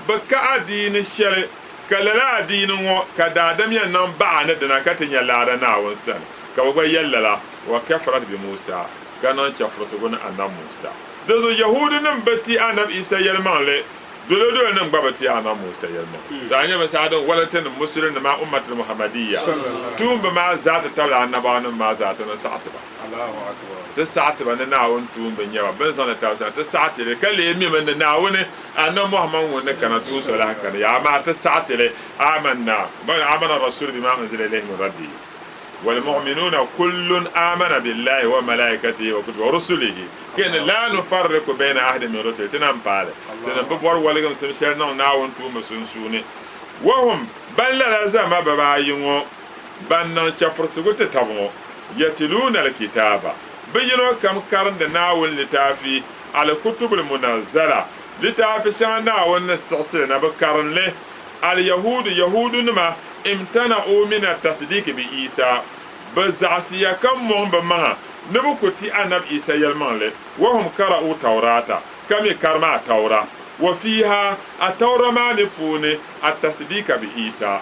bi ka adiini shɛli, ka lala adiini ŋɔ ka daadam yɛn niŋ baɣa ni dina ka ti nya laada Naawuni sani, ka bɛ gba yɛli lala, Wa kafarat bi Musa, ka niŋ chɛfurisigu ni Annabi Musa. Dinzuɣu Yahuudunim bi ti Annabi Isa yɛlimaŋli. Dolodolo nim gba bi ti Annabi Musa yɛlimaŋli. To a nya binshɛɣu din wali ti ni Musulinima, Ummatul Muhammadiyya, tuumba maa zaa ti tabili Annabawanima maa zaa ti ni saɣi ti ba. Ti saɣi ti ba ni Naawuni tuumba n-nyɛ ba, bɛ ni zaŋ li tabili ti na, ti saɣi ti li ka lee mimi ni Naawuni Annabi Muhammad ŋun ni kana tuun so lahi kani ya, amaa ti saɣi ti li, Amanna, Amana Rasulu bima unzila ilayhi min Rabbihi. Walmu'minuuna kullun aamana billahi wa malaikatihi wa kutubihi wa rusulihi keni laa nufarriku bayna ahadin min rusulihi ti na m-paali ti ni bi bɔri waligimsim shɛli niŋ Naawuni tuumba sunsuuni. Wahum, ban lala zama bibaayi ŋɔ ban niŋ chɛfurisigu ti taba ŋɔ, yatiluuna alkitaaba, bɛ yino kam karindi Naawuni litaafi, alkutubul munazzala, litaafi shɛŋa Naawuni ni siɣisi li na, bɛ karin li. Alyahuudu, Yahuudunima, imtana'u min at-tasdiiki bi Isa, bɛ zaɣisiya ka mɔŋ bɛ maŋa ni bɛ ku ti Anabi Isa yɛlimaŋli, wa hum qara'u Tawrata, ka mi karimi Ataura, wa fiiha, Ataura maa mi puuni, at-tasdiika bi Isa,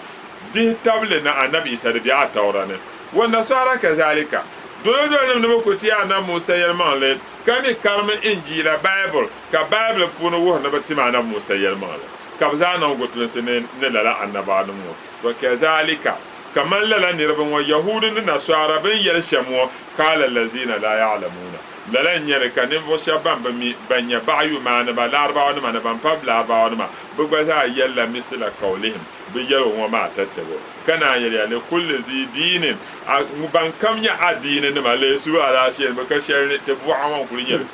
dihi tabili ni Anabi Isa di be Ataura ni, wa Nasara kazalika, dolodolinim ni bɛ ku ti Anabi Musa yɛlimaŋli, ka mi karimi Injiila, Bible, ka Bible puuni wuhiri ni bɛ tim Anabi Musa yɛlimaŋli. Ka bɛ zaa niŋ gutulunsi ni lala annabawanim ŋɔ. To kazalika, kaman lala niriba ŋɔ, Yahuudu ni Nasara, bɛ ni yɛli shɛm ŋɔ, Qaala allazina laa ya'lamuuna, lala n-nyɛ li ka ninvuɣ shɛba ban bi mi, ban nyɛ baɣiyumaaniba, Larabawanima ni ban pa Larabawanima, bɛ gba zaa yɛlila misla qawlihim, bɛ yɛligu ŋɔ maa tatabo. Ka naan yɛli ya, Likulli zi diinin, a, ban kam nyɛ adiininima, laysu alaa shay'in, bɛ ka shɛli ni, ti buɣa ŋɔ n-kuli nyɛ li.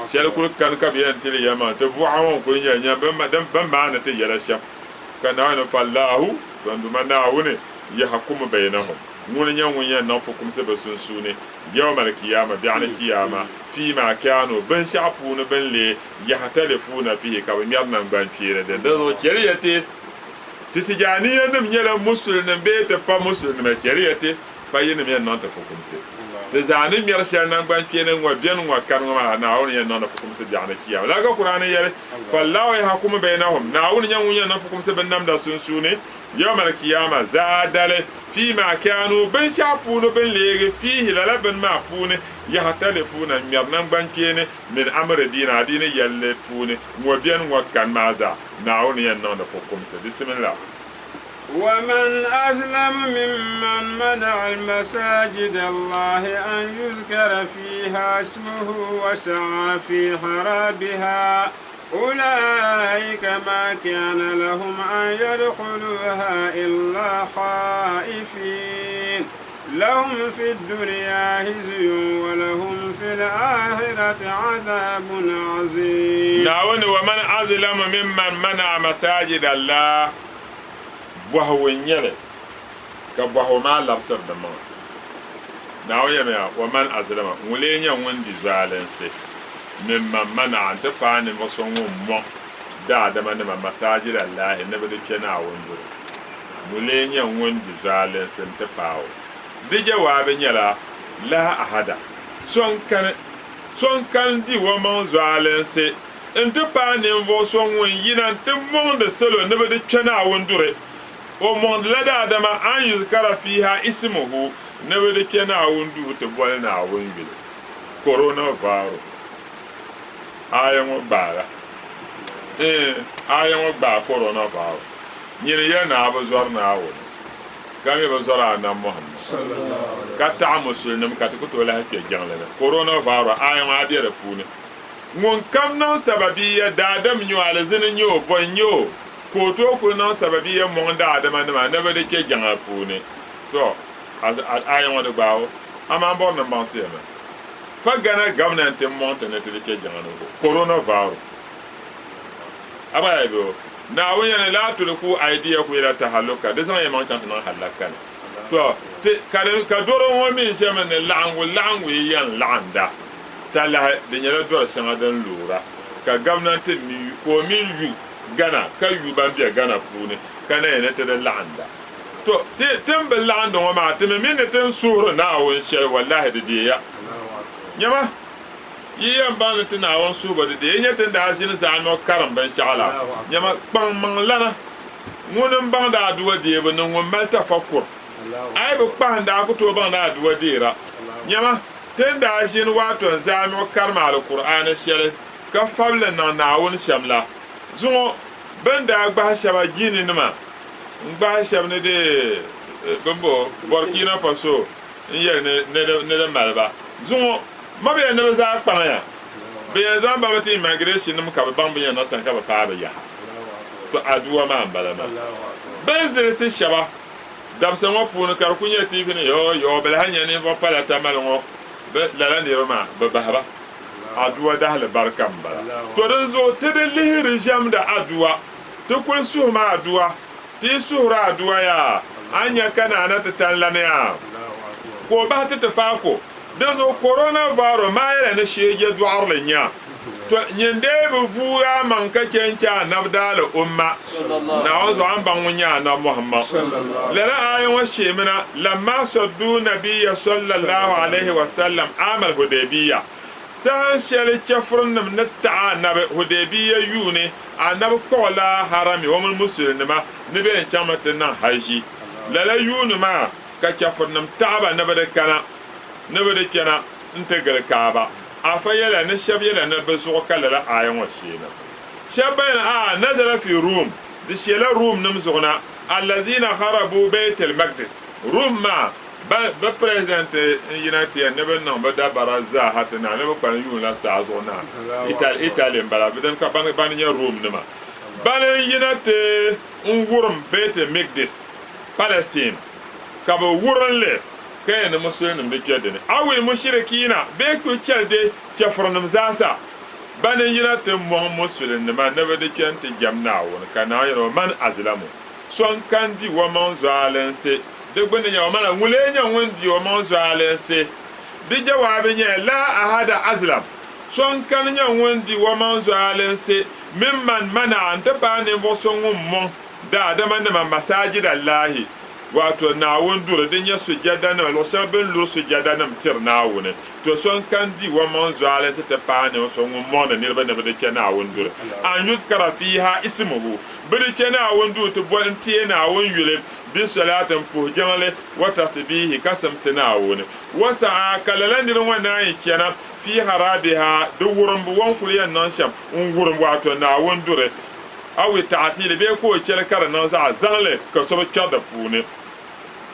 Shɛli kuli kani ka bɛ yɛn ti li yɛlimaŋli, ti buɣa ŋɔ n-kuli nyɛ li, nyam bɛ maani ti yɛla shɛm. Ka Naawuni ni, Fallaahu, tɔ n Duuma Naawuni, yahkumu baynahum, ŋuni n-nyɛ ŋun yɛn niŋ fukumsi bɛ sunsuuni, yawmal kiyaama, biɛɣuni kiyaama, fiima kaanu, binshɛɣu puuni bɛ ni leei, yahtalifuuna fihi, ka bɛ ŋmɛri naŋgbankpeeni din. Dinzuɣu chɛliya ti. Ti Tijaaniyanim nyɛla Musulinim bee ti pa Musulinima? Chɛliya ti pa yinim yɛn niŋ ti fukumsi. Ti zaa ni ŋmɛri shɛli naŋgbankpeeni ŋ-ŋɔ beni ŋ-ŋɔ kani ŋɔ maa, Naawuni yɛn niŋdi fukumsi biɛɣuni chiyaama. Lala ka Kur'aani yɛli, Fallahu yahkumu baynahum, Naawuni nyɛ ŋun yɛn niŋ fukumsi binnamda sunsuuni, yawmal kiyama, zaadali, fiima kaanu, binshɛɣu puuni bɛ ni leegi, fiihi, lala bini maa puuni, yahtalifuuna, ŋmɛri naŋgbankpeeni, min amri diini, adiini yɛlli puuni, ŋ-ŋɔ beni ŋ-ŋɔ kani maa zaa, Naawuni yɛn niŋdi fukumsi. Bisimillah. ومن أظلم ممن منع المساجد الله أن يذكر فيها اسمه وسعى في خرابها أولئك ما كان لهم أن يدخلوها إلا خائفين لهم في الدنيا خزي ولهم في الآخرة عذاب عظيم Naawuni wa man azlamu mimman mana'a masajid Allah bɔhigu n-nyɛ li ka bɔhigu maa labisiri di maŋa. Naawuni yɛmiya wa man azlama ŋun lee nyɛ ŋun di zualinsi mimman mana'a nti paai ninvuɣ so ŋun mɔŋ daadamanima masajid Allahi ni bɛ di kpe Naawuni duri. Ŋun lee nyɛ ŋun di zualinsi nti paai o. Di jawaabi nyɛla, Laa ahada, so n-kani, so n-kani di omaŋ zualinsi nti paai ninvuɣ so ŋun yina nti mɔŋdi salo ni bɛ di kpe Naawuni duri. O mɔŋdila daadama an yuzkara fiiha ismuhu, ni bɛ di kpe Naawuni duu ti boli Naawuni yuli. Coronavirus aaya ŋɔ gbaala. Eeh, aaya ŋɔ gbaai coronavirus. Nyini ya ni a bi zɔri Naawuni, ka mi bi zɔri Anabi Muhammad, ka taɣi Musulinim ka ti ku tooi lahi kpe jiŋli ni. Coronavirus aaya ŋɔ a be di puuni. Ŋun kam niŋ sababiya daadam nyɛ o, alizini nyɛ o, bɔ n-nyɛ o, ka o tooi kuli niŋ sababiya mɔŋ daadamanima ni bɛ di kpe jiŋa puuni. Tɔ! Aaya ŋɔ di gbaai o, amaa m bɔri ni m baŋsi ya mi. Pa Ghana gomnanti m-mɔŋ ti ni ti di kpe jiŋa ni ko coronavirus. A gba yaa be o. Naawuni yɛli ni, Laa tulku aydiyakum ila tahalluka, di zaŋ ya maŋ chaŋ ti niŋ hallaka ni. Tɔ! Ti, ka di, ka dɔro ŋɔ mi ʒɛmi ni laɣiŋgu laɣiŋgu yi yɛn laɣinda talahi, di nyɛla dɔri shɛŋa din loora ka gomnanti mi yu, ka o mi yu Ghana ka yu ban be Ghana puuni ka na yɛn ni ti di laɣinda. Tɔ! Ti, ti ni bi laɣindi ŋɔ maa, ti mi mi ni ti ni suhiri Naawuni shɛli, wallahi di deeya. Nyama! Yi yɛn baŋ ni ti Naawuni suhibu di deei nyɛ ti ni daa ʒini zaɣ nɔ karim binshɛɣu la. Nyama, kpaŋmaŋlana ŋuni m-baŋdi aduwa deebu ni ŋun mali tafakkur. A yi bi kpahindi a ku tooi baŋ ni aduwa deera. Nyama, ti ni daa ʒini waato n-zaɣ nɔ karim Alkur'aani shɛli ka fabili niŋ Naawuni shɛm la. Zuŋɔ, bɛ ni daa gbahi shɛba Guinea-nima n-gbahi shɛba ni di bimbo Burkina Faso n-yɛli ni di mali ba. Zuŋɔ, Ma bi yɛn ni bɛ zaa kpaŋya. Bɛ yɛn zaŋ ba mi ti immigration nim ka bɛ baŋ bɛ yɛn niŋ shɛm ka bɛ paai bɛ yaha. To aduwa maa m-bala maa. Bɛ ni zilisi shɛba dabisa ŋɔ puuni ka di kuli nyɛ TV ni yoo yoo bɛ lahi nya ninvuɣ pala tamali ŋɔ bɛ lala niriba maa bɛ bahi ba. Aduwa dahili barika m-bala. To dinzuɣu ti di lihiri ʒɛmda aduwa. Ti kuli suhimi aduwa. Ti yi suhiri aduwa yaa a ni nya ka naa na ti tani lani yaa ka o bahi ti ti faako. Dinzuɣu coronavirus maa yɛla ni sheeje dɔɣirili nya. To, nyin dee bi vuui a maŋ ka che n-chɛ Anabi daali umma. Naawuni zuɣu a ni baŋ ŋun nyɛ Anabi Muhammad. Lala aaya ŋɔ sheemina, lamma saddu nabiyya sallallahu alayhi wa sallam aamal Hudaybiyya, saha shɛli chɛfurinim ni taɣi Anabi Hudaybiyya yuuni, Anabi kpuɣila Harami o mini Musulinima ni bɛ yɛn chaŋmi ti niŋ Hajji. Lala yuuni maa ka chɛfurinim taɣi ba ni bɛ di kana ni bɛ di kpɛna nti gili Kaaba. Afa yɛliya ni shɛba yɛliya ni bɛ zuɣu ka lala aaya ŋɔ sheena. Shɛba ba yɛli, A'a, nazala fi Rum, di sheela Rum nim zuɣu na, allazina kharabu Bayt al-Maqdis, Rum maa, ba, bɛ president n-yina ti yɛn ni bɛ niŋ bɛ dabara zaa ha ti naai ni bɛ kpalim yuunila saa zuɣu na. Italy, Italy m-bala, bɛ dini ka bani, bani nyɛ Rum nima. Bani n-yina ti n-wurim Bayt al-Maqdis, Palestine, ka bɛ wurim li ka yɛn ni Musulinim di kpe di ni. Awil mushirikiina bee kuli chɛli di chɛfurinim zaasa, bani n-yina ti mɔŋ Musulinima ni bɛ di kpe nti jɛm Naawuni, ka Naawuni yɛli ba, Man azlamu, so n-kani di omaŋ zualinsi, di gbunni nyɛla, wa man, ŋun lee nyɛ ŋun di omaŋ zualinsi? Di jawaabi nyɛla, Laa ahada azlam, so n-kani nyɛ ŋun di omaŋ zualinsi, mimman mana'a, n-ti paai ninvuɣ so ŋun mɔŋ daadamanima masaajid Allahi. Wato Naawuni duri din nyɛ sujɛdanima, luɣ shɛŋa bɛ ni luri sujɛdanima tiri Naawuni. To so n-kani di omaŋ zualinsi ti paai ninvuɣ so ŋun mɔŋdi niriba ni bɛ di kpe Naawuni duri. An yuzkara fiiha ismuhu, bɛ di kpe Naawuni duu ti boli n-teei Naawuni yuli, bi solaati m-puhi jiŋli, wa tasbiihi, ka simsi Naawuni. Wa sa'a, ka lala nira ŋɔ naanyi chana, fii harabiha, di wurimbu, o ni kuli yɛn niŋ shɛm n-wurim, wato Naawuni duri. Awi taɣatili bee ka o chɛli ka di niŋ zaɣ zaŋli ka so bi kpɛri di puuni.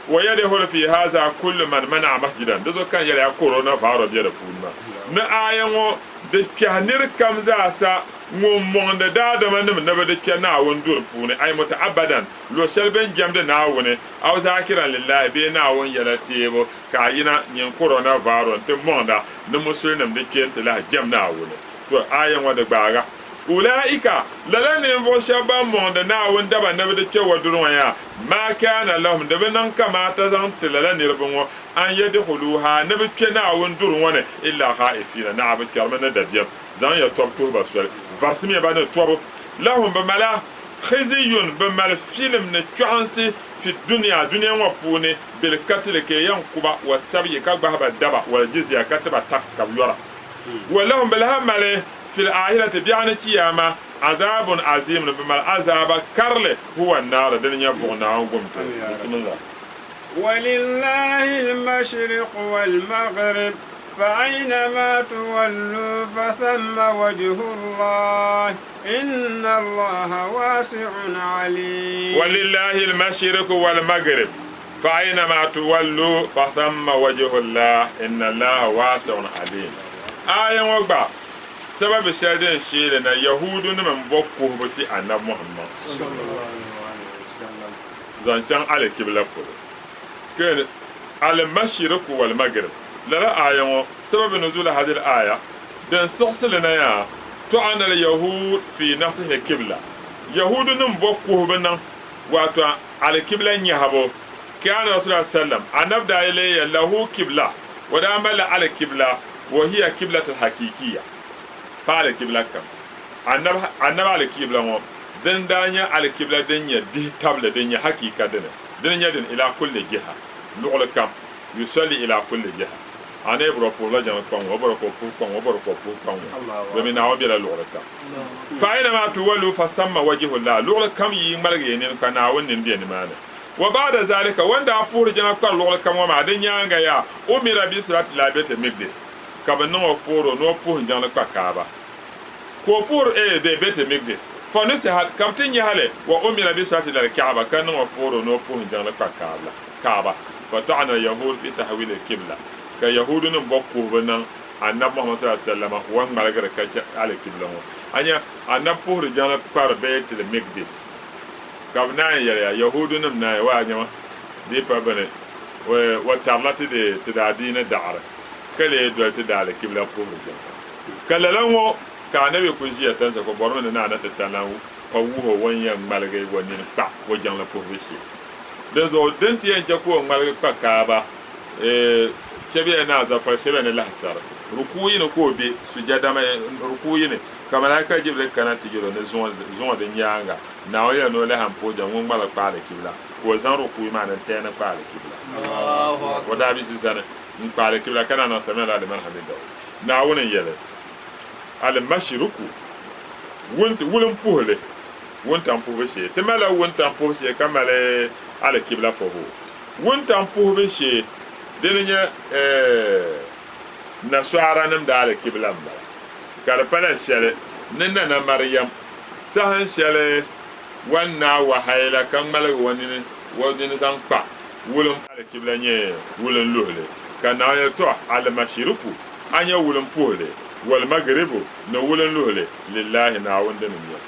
Wa yadihulu fi haza kullu man mana'a masjidan, di zuɣu ka n yɛli ya corona virus be di puuni maa. Ni aaya ŋɔ di kpɛhi nir kam zaasa ŋun mɔŋdi daadama nim ni bɛ di kpɛ Naawuni duri puuni, ay muta'abbadan, luɣ shɛli bɛ ni jɛmdi Naawuni, aw zakiran lillahi bee Naawuni yɛla teebu, ka a yina nyin corona virus nti mɔŋda ni musulinim di kpe nti lahi jɛm Naawuni. To aaya ŋɔ di gbaaga. Ulaika, lala ninvuɣu shɛba ban mɔŋdi Naawuni daba ni bɛ di kpe waduri ŋɔ yaa, maa kaana lahum, di bi niŋ kamaata zaŋ ti lala niriba ŋɔ, an yadkhuluuhaa, ni bɛ kpe Naawuni duri ŋɔ ni, illaa khaa'ifiina, naɣa bɛ kpɛrimi ni dabiɛm, zaŋ ya tɔbu tuhi ba soli, varisimiya ba ni tɔbu. Lahum, bɛ mali khiziyyun, bɛ mali filim ni chɔɣinsi, fi dunia, dunia ŋɔ puuni, bil-katli, ka yɛn ku ba, wa sabyi, ka gbahi ba daba, wal jizya, ka ti ba tax ka bɛ yɔra. Wa lahum, bɛ lahi mali, fil aahirati, biɛɣuni Chiyaama, azaabun aziim, ni bɛ mali azaaba karili, huwa n-naari, dini n-nyɛ buɣim Naawuni gum ti. Bismillah. Walillahi al-mashriqu wal-maghrib, fa-aynama tuwallu fa-thamma wajhu Allah, inna Allaha waasi'un aliim. Walillahi al-mashriqu wal-maghrib, fa-aynama tuwallu fa-thamma wajhu Allah, inna Allaha waasi'un aliim. Aaya ŋɔ gba sababi shɛli din sheeli na Yahuudunima m-bo kuhibu ti Anabi Muhammad zaŋ chaŋ alikibla polo. Keen al-mashriqu wal-maghrib. Lala aaya ŋɔ sababi nuzuli hadhihi al-aaya din siɣisi li na yaa, Tu'ana al-yahuud fi nasihi kibla. Yahuudunima bo kuhibu niŋ, wato alikibla nyahibu. Kaana Rasulullah sallam, Anabi daa leeya lahu kibla, o daa malila alikibla, wa hiya kiblatul hakikiya, pa alikibla kam. Anabi Anabi alikibla ŋɔ din daa nyɛ alikibla din nyɛ dihi tabili din nyɛ hakika dini, dini nyɛ din ila kulli jiha, luɣili kam, yusalli ila kulli jiha. A ni bɔri o puhirila jiŋli kpaŋ ŋɔ, o bɔri ka o puhi kpaŋ ŋɔ, o bɔri ka o puhi kpaŋ ŋɔ, domin Naawuni bela luɣili kam. Fa aynama tuwallu fa samma wajihullah, luɣili kam yi ŋmaligi yi nini kpa Naawuni nini be nimaani. Wa ba'da zalika, o ni daa puhiri jiŋa kpari luɣili kam ŋɔ maa, di nyaaŋa yaa, umira bi salati ila Baitil Miqdis, ka bɛ niŋ o fooro ni o puhi jiŋli kpa Kaaba. Ka o puhiri eh be Baitil Miqdis. Fa nusihat, ka bɛ ti nyahi li, wa umira bi salati ila al-Kaaba, ka niŋ o fooro ni o puhi jiŋli kpa Kaabla, Kaaba. Fa ta'ana al-yahuud fi tahwil al-kibla, ka Yahuudunim bo kuhibu niŋ Annabi Muhammad sallallahu alaihi wasallam o ni ŋmaligiri ka chɛ alikibla ŋɔ. A nya, Annabi puhiri jiŋli kpari Baitil Miqdis. Ka bɛ naan yɛli ya, Yahuudunim naan wa nyama, di yi pa bɛ ni wa tarila ti di ti daadiini daɣiri, ka leei doli ti daalikibla puhiri jiŋli. Ka lala ŋɔ ka Anabi kul ʒiya tamsa ka o bɔrimi ni Naa na ti ta lan pa wuhi o o ni yɛn ŋmaligi o nini kpa o jiŋli puhibu shee. Dinzuɣu din ti yɛn chɛ ka o ŋmaligi kpa Kaaba, shɛba ni Azafar, shɛba ni Lahisar, rukuu yini ka o be, sujada rukuu yini, ka Malaika Jibril kana ti yɛl o ni zuŋɔ di nyaaŋa, Naawuni yɛli ni o lahi m-puhi jɛm ŋun ŋmaligi kpa alikibla, ka o zaŋ rukuu maa ni n-taya ni kpa alikibla. O daa bi zi zani n-kpa alikibla ka naan niŋ Sami Allahu liman hamidahu. Naawuni n-yɛli, Al-mashriku, wulimpuhili, wuntaŋ puhibu shee. Ti malila wuntaŋ puhibu shee ka mali alikibla puhibu. Wuntaŋ puhibu shee, dini n-nyɛ Nasaranim daalikibla m-bala, ka di pala shɛli ni Nana Mariam saha shɛli wan naai wahayila ka ŋmaligi o nini zaŋ kpa wulim alikibla nyɛ wulinluhili, ka Naawuni yɛli, Tɔ! Alimashiriku, a nya wulimpuhili, walimagiribu, ni wulinluhili, lillahi, Naawuni dini n-nyɛ li.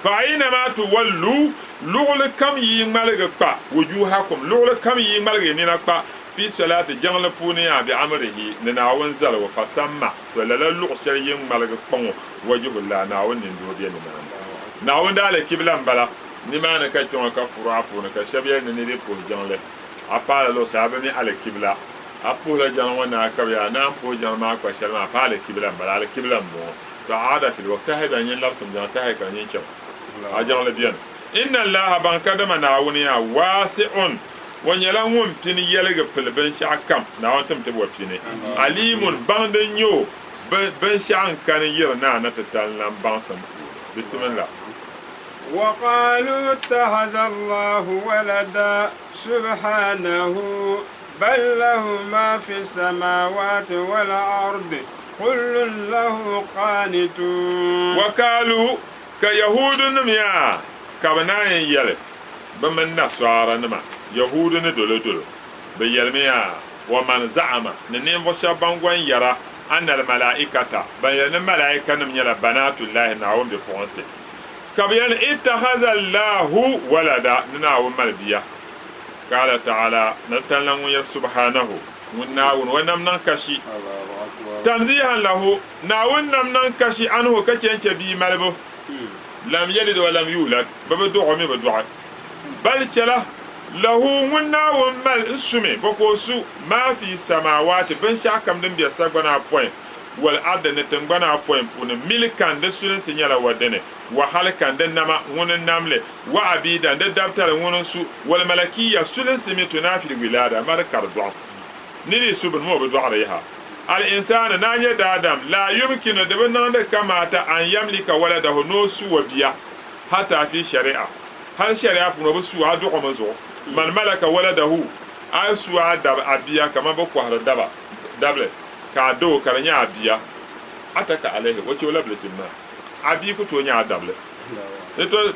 Fa aynama tuwallu, luɣili kam yi ŋmaligi kpa, wujuhakum, luɣili kam yi ŋmaligi yi nina kpa, fi salati, jiŋli puuni yaa, bi amrihi, ni Naawuni zaligu, fa samma, to lala luɣ shɛli yi ŋmaligi kpa ŋɔ, wajihullah, Naawuni nindoo be nimaani. Naawuni daalikibla m-bala, nimaani ka kpe ŋɔ ka furu'a puuni ka shɛba yɛli ni ni bɛ puhi jiŋli, a paala luɣ shɛli a bi mi alikibla, a puhila jiŋli ŋɔ naai ka bɛ yaa naan puhi jiŋli maa kpa shɛli maa, pa alikibla m-bala, alikibla m-bɔŋɔ. To aada fil waqt, saha bɛ nyin labsim jiŋli, saha ka nyin chaŋ a jiŋli beni. Inna Allaha baŋ kadama Naawuni yaa waasi'un, O nyɛla Ŋun pini yɛligi pili binshɛɣu kam, Naawuni tim ti bo pini. Aliimun, baŋdi n-nyɛ O, binshɛɣu n-kani yiri na na ti tali nam baŋsim puuni. Bisimillah. Waqaalu ittahaza Allahu walada, subhaanahu, bal lahu ma fi samaawaati wal ardi, kullun lahu qaanituun. Waqaalu, ka Yahuudunim yaa ka bɛ naan yɛn yɛli bɛ mini Nasaaranima, Yahuudu ni dolodolo, bɛ yɛlimi yaa, Wa man zaɣama, ni ninvuɣ shɛba ban gɔn yɛra, anna al-malaaikata, ban yɛli ni malaaikanim nyɛla banaatullaahi, Naawuni bipuɣinsi, ka bɛ yɛli ni ittahaza Allaahu walada, ni Naawuni mali bia. Qaala ta'ala, ni di talila ŋun yɛli subhaanahu, ŋun Naawuni, o nam niŋ kashi, tanziihan lahu, Naawuni nam niŋ kashi anhu ka chɛ n-chɛ bia malibu, lam yalid wa lam yulad, bɛ bi dɔɣi o mi bi dɔɣi. Bal chɛla, lahu, ŋun Naawuni mali n-su mi, bɔ ka o su? Maa fi samaawaati, binshɛɣukam din be sagbana apɔin, wal ardi, ni tiŋgbana apɔin puuni, milkan, di sulinsi nyɛla wa dini, wa halkan, di nama, ŋuni n-nam li, wa abiidan, di dabitali, ŋuni n-su, wal malakiya, sulinsi mi tunaafil wilaada, mari kari dɔɣim. Ni di su bini mi o bi dɔɣiri yaha. Al insaanu, naa nyɛ daadam, laa yumkinu, di bi niŋdi kamaata an yamlika waladahu, ni o su o bia, hatta fi shari'a, hali shari'a puuni o bi su a dɔɣimi zuɣu. Man malaka waladahu, a yi su a dab a bia kaman bɛ kɔhiri daba, dabili, ka a da o ka di nyɛ a bia, ataka alayhi, o chɛ o la bilichini maa, a bia ku tooi nyɛ a dabili.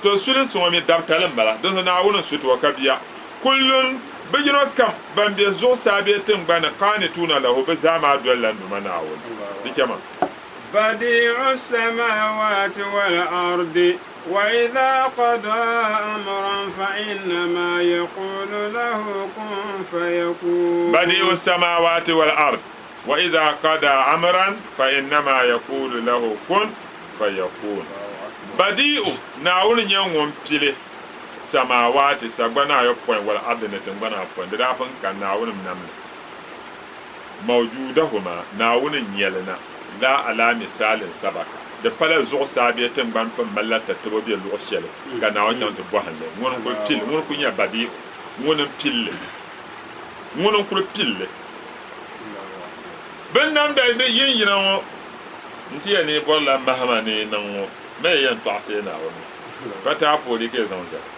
To sulinsi ŋɔ mi dabitali m-bala, dinzuɣu Naawuni n-su ti o ka bia. Kullun, bɛ yino kam, ban be zuɣusaa bee tiŋgbani ni, qaanituuna lahu, bɛ zaa maa dolila n Duuma Naawuni. Di chɛ ma. Badii'u samaawaati wal ardi, wa idha qadaa amran fa innamaa yaquulu lahu kun fayakuun. Badii'u samaawaati wal ard, wa idha qadaa amran fa innamaa yaquulu lahu kun fayakuun. Badii'u, Naawuni nyɛ ŋun pili. Samaawaati, sagbana ayopɔin, wal ardi, ni tiŋgbana ayopɔin, di daa pun kani, Naawuni m-nam li. Mawjuudahuma, Naawuni n-nyɛ li na, laa alaa misaalin sabaka, di pala zuɣusaa bee tiŋgbani pun malila tatabo be luɣ shɛli ka Naawuni chaŋ ti bɔhim li. Ŋuni n-kuli pili, ŋuni n-kuli nyɛ Badii'u, ŋuni m-pili li, ŋuni n-kuli pili li. Binnamda di yin yina ŋɔ nti yɛli ni yi bɔrila mahima ni yi niŋ ŋɔ, ma yi yɛn tɔɣisi ya Naawuni ŋɔ. Pa taapooli ka yi zaŋ zali.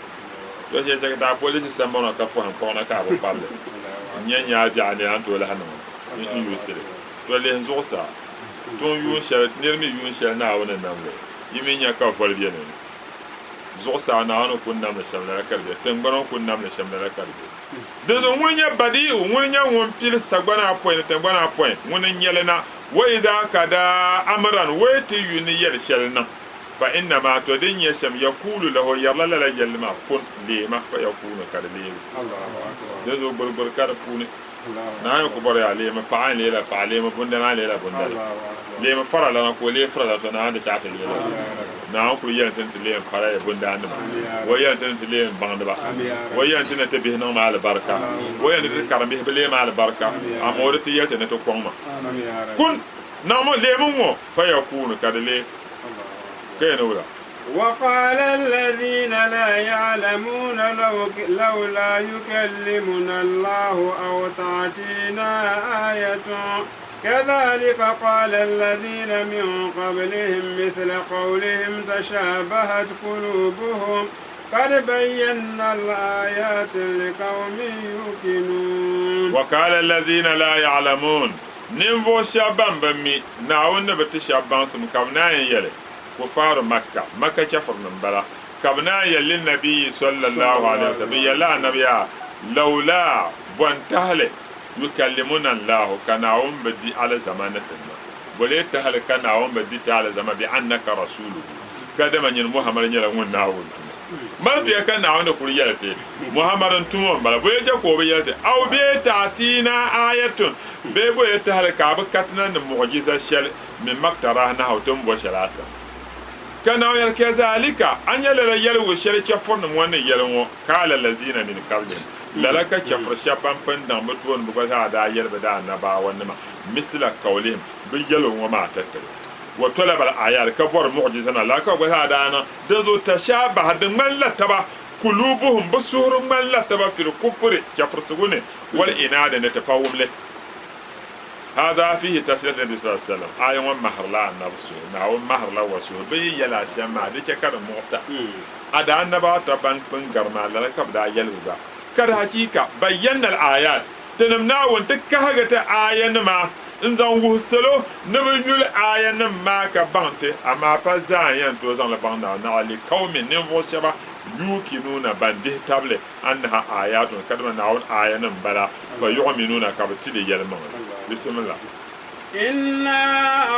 To shɛli chɛ ka taapoolisi sambɔŋɔ ka pɔhim kpuɣi na ka a bi kpabili n-nya nyaa biɛɣu ni a ni tooi lahi niŋ n-yuusi li. To lihi zuɣusaa tuŋ yuun shɛli nir mi yuun shɛli Naawuni ni nam li, yi mi nya ka voli be ni. Zuɣusaa Naawuni ni kul nam li shɛm lala ka di be, tiŋgbana o ni kul nam li shɛm lala ka di be. Dinzuɣu ŋuni nyɛ Badii'u, ŋuni nyɛ ŋun pili sagbana apɔin ni tiŋgbana apɔin, ŋuni n-nyɛ li na, wa izaa kadaa amran, o yi ti yu ni yɛli shɛli niŋ. Fa innama, to din nyɛ shɛm, yakuulu lahu, o yɛrila lala yɛlli maa, kun, leema, fa yakuunu, ka di leegi. Dinzuɣu gburigburi ka di puuni. Naawuni ku bɔri ya, leemi paɣa, n leela paɣa, leemi bundana, n leela bundana, leemi faralana, ka o leei faralana, to Naawuni di chaɣi ti leei lala. Naawuni kuli yɛli ti ni ti leemi fara ya bundaannima, o yɛli ti ni ti leemi baŋdiba, o yɛli ti ni ti bihi niŋmi alibarika, o yɛli ni ti karimbihi bi leemi alibarika, amaa o di ti yɛli ti ni ti kɔŋ ma. Kun, niŋmi, leemi ŋ-ŋɔ, fa yakuunu, ka di leei. Ka yɛn wula? وقال الذين لا يعلمون لولا يكلمنا الله أو تأتينا آية كذلك قال الذين من قبلهم مثل قولهم تشابهت قلوبهم قد بينا الآيات لقوم يوقنون وقال الذين لا يعلمون Ninvuɣ shɛb ban bi mi Naawuni ni bi ti shɛb baŋsim ka bɛ naan yɛli, Kufaaru Makka, Makka chɛfurinim m-bala, ka bɛ naan yɛli Linnabiyyi sallallahu alaihi wasallam, bɛ yɛlila Anabi yaa, Lawlaa, bɔ n-tahili, yukallimuna Allahu, ka Naawuni bi di alizama ni ti na? Bɔ lee tahili ka Naawuni bi di ti alizama bi annaka rasuuluhu, kadama nyini Muhammad nyɛla ŋun Naawuni tumo? Mali tuya ka Naawuni ni kuli yɛli ti, Muhammad n-tum o m-bala, bɔ ya chɛ ka o bi yɛli ti, Aw bee ta'atiina aayatun, bee bɔ ya tahili ka a bi katina ni muɣujiza shɛli min maktaraahnahu ti ni bo shɛli a sani. Ka Naawuni yɛli, Kazalika, a nya lala yɛligu shɛli chɛfurinim ŋɔ ni yɛli ŋɔ, kaala lazina min kablihim, lala ka chɛfuri shɛba ban pun daŋ bɛ tooni bɛ gba zaa daa yɛli bɛ daanabaawanima, misla kawlihim, bɛ yɛligu ŋɔ maa tatabo. Wa talaba al-ayat, ka bɔri mu'jiza na lala ka bɛ gba zaa daa niŋ. Dinzuɣu tashabaha, di ŋmanila taba, kulubuhum, bɛ suhuri ŋmanila taba, fil kufri, chɛfurisigu ni, wal inaadi, ni tipawumli. Hadha fihi tasliyatu nabi sallallahu alaihi wasallam, Aaya ŋɔ mahirila Annabi suhu, Naawuni mahirila wa suhu, bɛ yi yɛli a shɛm maa, di chɛ ka di muɣisa a daa annabaata ban pun gari maa, lala ka bɛ daa yɛli bɛ gba. Ka di hachiika, bayyanna al-ayat, Tinim Naawuni ti kahigi ti aayanima n-zaŋ wuhi salo ni bɛ yuli aayanim maa ka baŋ ti, amaa pa zaa n-yɛn tooi zaŋ li baŋ Naawuni naɣila li qawmin, ninvuɣ shɛba, yuukinuuna, ban dihi tabili, annaha aayaatun, kadama Naawuni aayanim m-bala, fa yuɣminuuna, ka bɛ ti di yɛlimaŋli. Bisimillah. Inna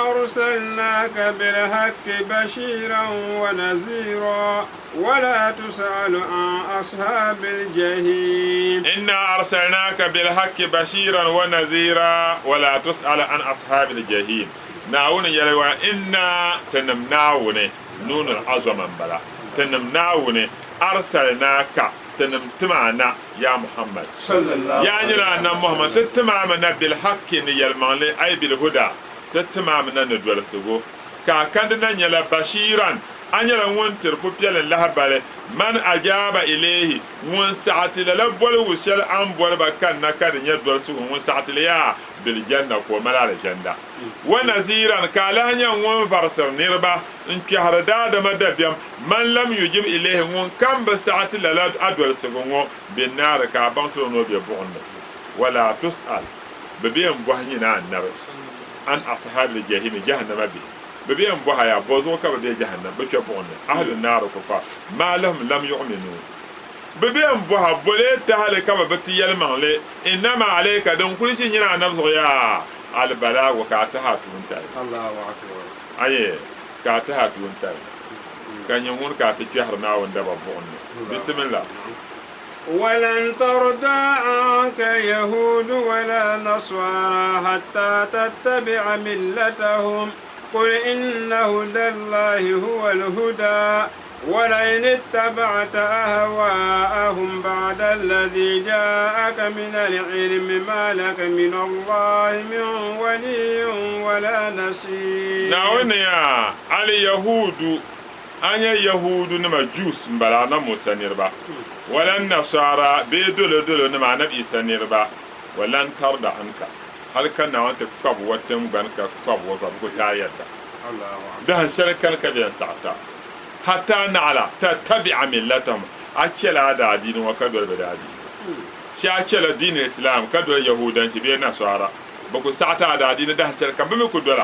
arsalnaaka bilhaqqi bashiiran wa naziira. Wala tus'alu an ashabil jahim. Inna arsalnaka bilhaqqi bashiran wa nazira wala tus'alu an ashabil jahim. Naawuni yɛli wa inna tinim Naawuni, nuunul azama m-bala, tinim Naawuni arsalnaka tinim tim a na, ya Muhammad. Yaa nyini Annabi Muhammad, ti tim a mi na bilhaqqi ni yɛlimaŋli, ay bilhuda, ti tim a mi na ni dolsigu. Ka a kandi na nyɛla bashiran, a nyɛla ŋun tiri pupiɛlli lahibali, man ajaaba ilayhi, ŋun saɣi ti lala boligu shɛli a ni boli ba kanna ka di nyɛ dolsigu, ŋun saɣi ti li yaa, biljanna, ka o mali alizanda. Wa naziran, ka a lahi nyɛ ŋun varisiri niriba, n-kpɛhiri daadama dabiɛm, man lam yujib ilayhi, ŋun kam bi saɣi ti lala a dolsigu ŋɔ, binnaari, ka a baŋsiri o ni o be buɣim ni. Wala tus'al, bɛ be yɛn bɔhi nyini Annabi, an ashabil jahimi, jahannama bihi. Bɛ be yɛn bɔha ya, bɔzuɣu ka bɛ be jahannam, bɛ kpe buɣim ni, ahlu naari kufar, maa lahum lam yuɣminu. Bɛ be yɛn bɔha, bolee tahali ka bɛ bi ti yɛlimaŋli, innama alayka, din kuli ʒi nyini Annabi zuɣu yaa, albalaagu, ka a tahi a tuuntali. Aye, ka a tahi a tuuntali, ka nyɛ ŋun ka a ti kpɛhiri Naawuni daba buɣim ni. Bisimillah. Walan tarda anka yahudu wala nasara hatta tattabi'a millatahum qul inna hudallahi huwal huda walain ittaba'ta ahwa'ahum ba'da alladhi ja'aka minal ilmi ma laka minallahi min waliyyin wala nasir. Naawuni yaa, al yahudu A nya Yahuudunima, Jews, m-bala, Anabi Musa niriba, wala Nasara bee dolodolonima, Anabi Isa niriba, wa lan tarda anka, hali ka Naawuni ti kpabi wa tiŋgbani ka kpabi wa zuɣu, bɛ ku taai yɛdda. Dahin shɛli kani ka bɛ yɛn saɣi ta, hatta naɣila tattabi'a millatahum, a chɛla a daadiini ŋɔ ka doli bɛ daadiini. Shee a chɛla diini Islam ka doli Yahuudanchi bee Nasara, bɛ ku saɣi ti a daadiini dahin shɛli kam, bɛ mi ku dola.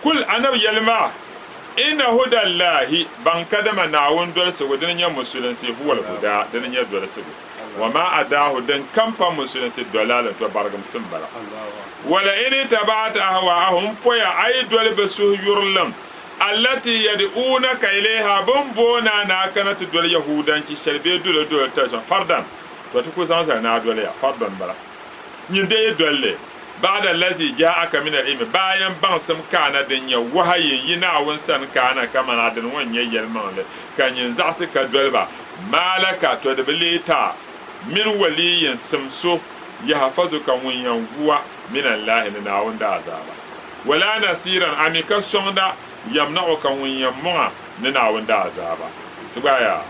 Kul, Anabi yɛlima, Inna huda Allahi, baŋ kadama Naawuni dolsigu dini nyɛ Musulinsi, huwal huda, dini nyɛ dolsigu, wa ma adaahu, din kam pa Musulinsi dalalun, to barigimsim m-bala. Wa la in itaba'ata ahwa'ahum, poya a yi doli bɛ suhuyurilim, allati yad'unaka ilayha, bɛ ni booni a ni a kana ti doli Yahuudanchi shɛli bee dolodolo tali shɛm, fardan, to ti ku zaŋ zali ni a doli ya, fardan m-bala. Nyin dee yi doli li, ba'da allazi ja'aka min al-ilmi, bayan baŋsim ka a na din nyɛ wahayi n-yi Naawuni sani ka a na kamani a dini ŋɔ n-nyɛ yɛlimaŋli, ka nyin zaɣisi ka doli ba, maa laka, tɔ di bi leei ti a, min waliyin, sim so, yahfazuka, ŋun yɛn gu a, min Allahi, ni Naawuni daazaaba, wala nasiiran, a mi ka sɔŋda, yamna'uka, ŋun yɛn mɔŋ a, ni Naawuni daazaaba. Ti gbaai ya,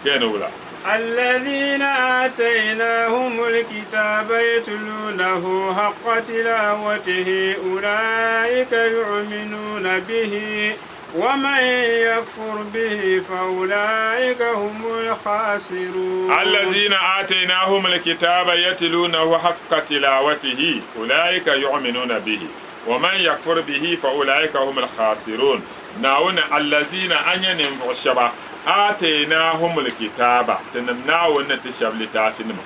ka ya ni wula? Allazina atainahumul kitaba yatlunahu haqqa tilawatihi ulaika yu'minuna bihi wa man yakfur bihi fa ulaika humul khasirun. Allazina atainahumul kitaba yatlunahu haqqa tilawatihi ulaika yu'minuna bihi wa man yakfur bihi fa ulaika humul khasirun. Naawuni, Allazina, a nya ninvuɣu shɛba, aatainaahumul kitaaba, tinim Naawuni ni ti shɛba litaafinima,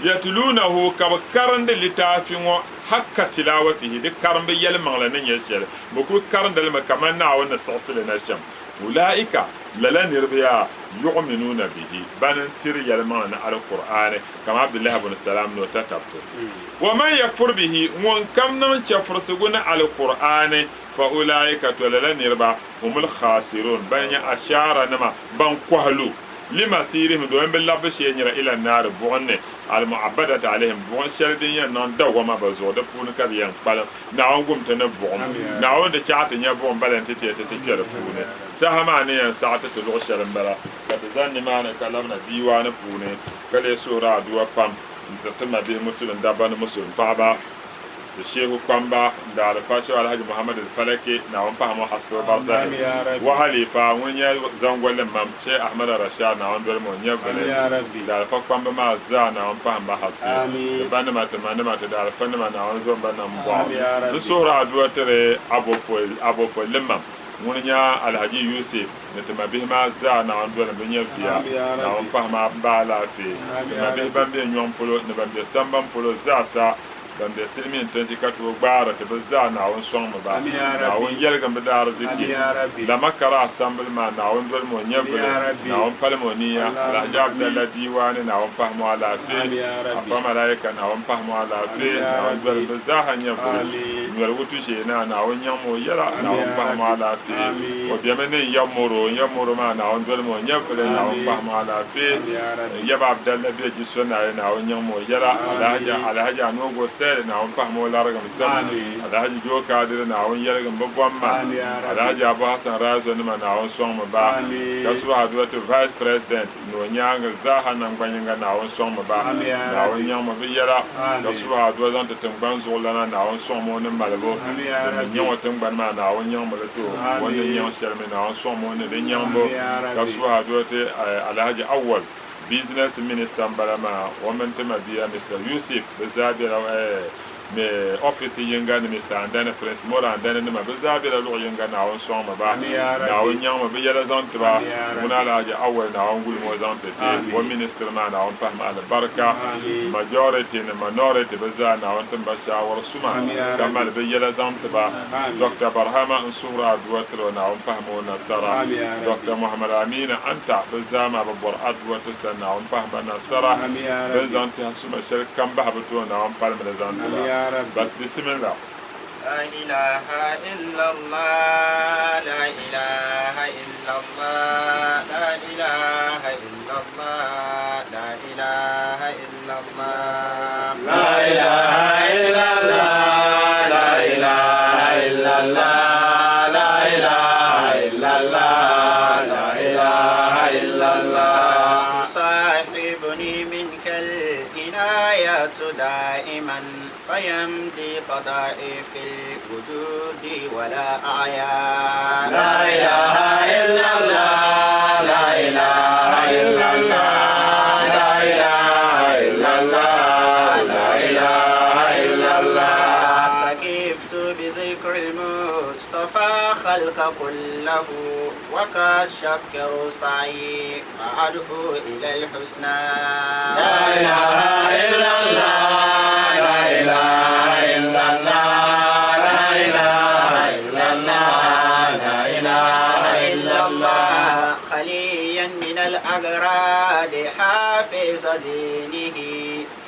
yatluunahu, ka bɛ karindi litaafi ŋɔ, hakka tilaawatihi, di karimbu yɛlimaŋli ni nyɛ shɛli, bɛ kuli karindi li mi kamani Naawuni ni siɣisi li na shɛm. Ulaika, lala niriba yaa, yuɣminuuna bihi, bani n-tiri yɛlimaŋli ni Alkur'aani, kamani Abdullahi bun Salam ni o tatabti. Wa man yakfur bihi, ŋun kam niŋ chɛfurisigu ni Alkur'aani, Fa ulaika, to lala niriba, humul khasirun, ban nyɛ ashaaranima, ban kɔhilu. Limasiirihim, domin bɛ labbu shee nyɛla ila naari, buɣim ni, al-mu'abbadati alayhim, buɣim shɛli din yɛn niŋ dawwama bɛ zuɣu, di puuni ka bɛ yɛn kpalim. Naawuni gum ti ni buɣim. Naawuni di chaɣi ti nya buɣim balintɛ ti ya ti ti kpe di puuni. Saha maa ni yɛn saɣi ti ti luɣ shɛli m-bala, ka ti zani nimaani ka labina diiwaani puuni, ka lee suhiri aduwa pam n-tiri ti mabihi Musulin dabba ni Musulin paɣiba. Ti Shehu kpamba n daalifa Shehu Alhaji Muhammad Al-Falaki, Naawuni pahim o haske o barzahi, wa halifa ŋun nyɛ Zangolli mam Sheikh Ahmad Rashad, Naawuni dolim o nyɛvili. Daalifa kpamba maa zaa Naawuni pahim ba haske. Ti ba nima, ti ma nima, ti daalifa nima, Naawuni zom ba nam bɔɣu. N suhiri aduwa tiri Abofo limam ŋun nyɛ Alhaji Yusuf ni ti mabihi maa zaa Naawuni dolim bɛ nyɛviya. Naawuni pahim a ba alaafee. Ti mabihi ban be nyɔŋ polo ni ban be samban polo zaasa. Ban be silimiin tinsi ka tooi gbaari ti bɛ zaa Naawuni sɔŋmi ba. Naawuni yɛligim bɛ daariziki. Lama kara asambili maa Naawuni dolim o nyɛvili. Naawuni palim o niya. Alhaji Abdallah Diiwaani Naawuni pahim o alaafee. Afa Malaika Naawuni pahim o alaafee. Naawuni dolim bɛ zaaha nyɛvili. Nyoli wutu ʒee naa Naawuni nyaŋmi o yɛla. Naawuni pahim o alaafee. O bemi ni n ya Moro. N ya Moro maa Naawuni dolim o nyɛvili. Naawuni pahim o alaafee. N yaba Abdallah be Jisonaayi Naawuni nyaŋmi o yɛla. Alhaji Alhaji Anogo Sɛli Naawuni pahimi o larigim sim. Alhaji Joe Kadiri Naawuni yɛligim bɛ bomma. Alhaji Abu Hassan Razo nima Naawuni sɔŋmi ba. Ka suhi adua ti Vice President ni o nyaaŋa zaaha nangbanyinga Naawuni sɔŋmi ba. Naawuni nyaŋmi bɛ yɛla. Ka suhi adua zaŋ ti tiŋgbani zuɣulana Naawuni sɔŋmi o ni malibu. Din mi nyaŋ o tiŋgbani maa Naawuni nyaŋmi li ti o. O ni nyaŋ shɛli mi Naawuni sɔŋmi o ni di nyaŋbu. Ka suhi adua ti Alhaji Awal. Business Minister m-bala maa, o mini ti mabia Mister Yusuf bɛ zaa bela office yiŋga ni Mister Andani, Prince Moro Andani nima bɛ zaa bela luɣ yiŋga Naawuni sɔŋmi ba, Naawuni nyaŋmi bɛ yɛla zaŋ ti ba, ŋuna Alhaji Awal Naawuni gulimi o zaŋ ti ti o ministry maa Naawuni pahimi alibarika, majority ni minority bɛ zaa Naawuni tim ba shaawari suma ka mali bɛ yɛla zaŋ ti ba. Doctor Barhama n suhiri adua tiri o Naawuni pahimi o nasara. Doctor Muhammad Amina Anta bɛ zaa maa bɛ bɔri adua ti sa Naawuni pahim ba nasara. Bɛ ni zaŋ tɛha suma shɛli kam bahi bɛ tooni Naawuni palimi li zaŋ ti ba. Bas bisimillah. La ilaha illallah, la ilaha illallah, la ilaha illallah, la ilaha illallah. La ilaha illallah, la ilaha illallah, la ilaha illallah, la ilaha illallah. تصاحبني منك العناية دائما فيمضي قضائي في الوجود ولا أعيا. لا إله إلا الله، لا إله إلا الله، لا إله إلا الله، لا إله إلا الله. سكفت بذكر المصطفى خلق كله وقد شكروا سعي فأدعو إلى الحسنى. لا إله إلا الله، لا إله إلا الله، لا إله إلا الله، لا إله إلا الله. خليا من الأغراض حافظ دينه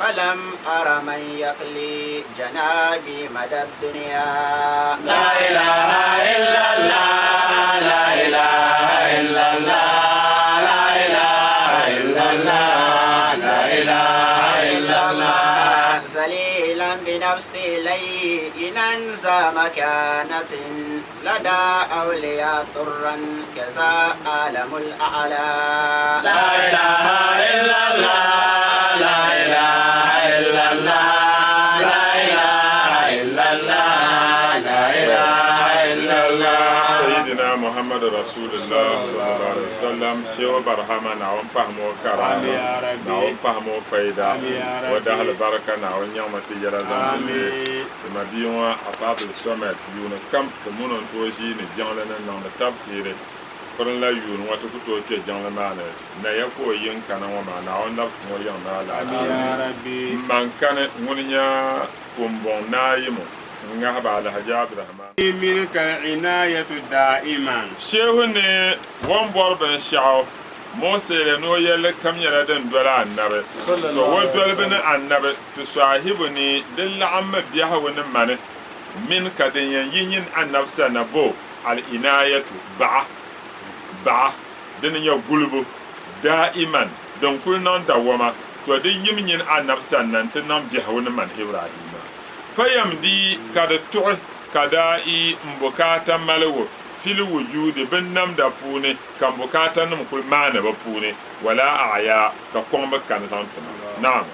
فلم أر من يقلي جنابي مدى الدنيا. لا إله إلا الله، لا إله إلا الله، لا إله إلا الله، لا إله إلا الله. ذليلا بنفسي لينا ذا مكانة لدى أولياء طرا كذا عالم الأعلى. لا إله إلا الله، لا إله إلا الله، لا إله إلا الله، لا إله إلا الله. Sayyidina Muhammad Rasulullah sallallahu alaihi wasallam Shehu Barhama Naawuni pahimi o karaama, Naawuni pahimi o fayda, o dahali barika Naawuni nyaŋmi ti yɛla zaŋ ti ti ti mabia ŋɔ Afabil Somed yuuni kam ti muni o n-tooi ʒiini jiŋli ni n-niŋdi tafsiiri pirinla yuuni ŋɔ ti ku tooi kpe jiŋli maa ni naya ka o yi n-kana ŋɔ maa Naawuni labisi ŋɔ yiŋ ni alaafee. M ma n-kani ŋuni nya Pumbɔŋ Naayimu n-ŋahiba Alhaji Abdurahman. Minka al-inayatu da'iman. Shehu ni o ni bɔri binshɛɣu Mose ni o yɛlli kam nyɛla din doli Annabi. To o dolibu ni Annabi tusaahibu ni di laɣimmi biɛhigu ni mani mini ka din yɛn yi nyin Annabi sanna bo al-inayatu, baɣa, baɣa, di ni nyɛ gulibu, Daa'iman, din kuli niŋ dawama, to di yim nyini Annabi sani na nti niŋ biɛhigu ni mani Ibrahima. Fayamdi ka di tuɣi ka daa'i m bukaata maligu fil wujuudi binnamda puuni ka m bukaatanim kuli maani bɛ puuni, wala a'ya ka kɔŋ bi kani zaŋ ti ma. Naam.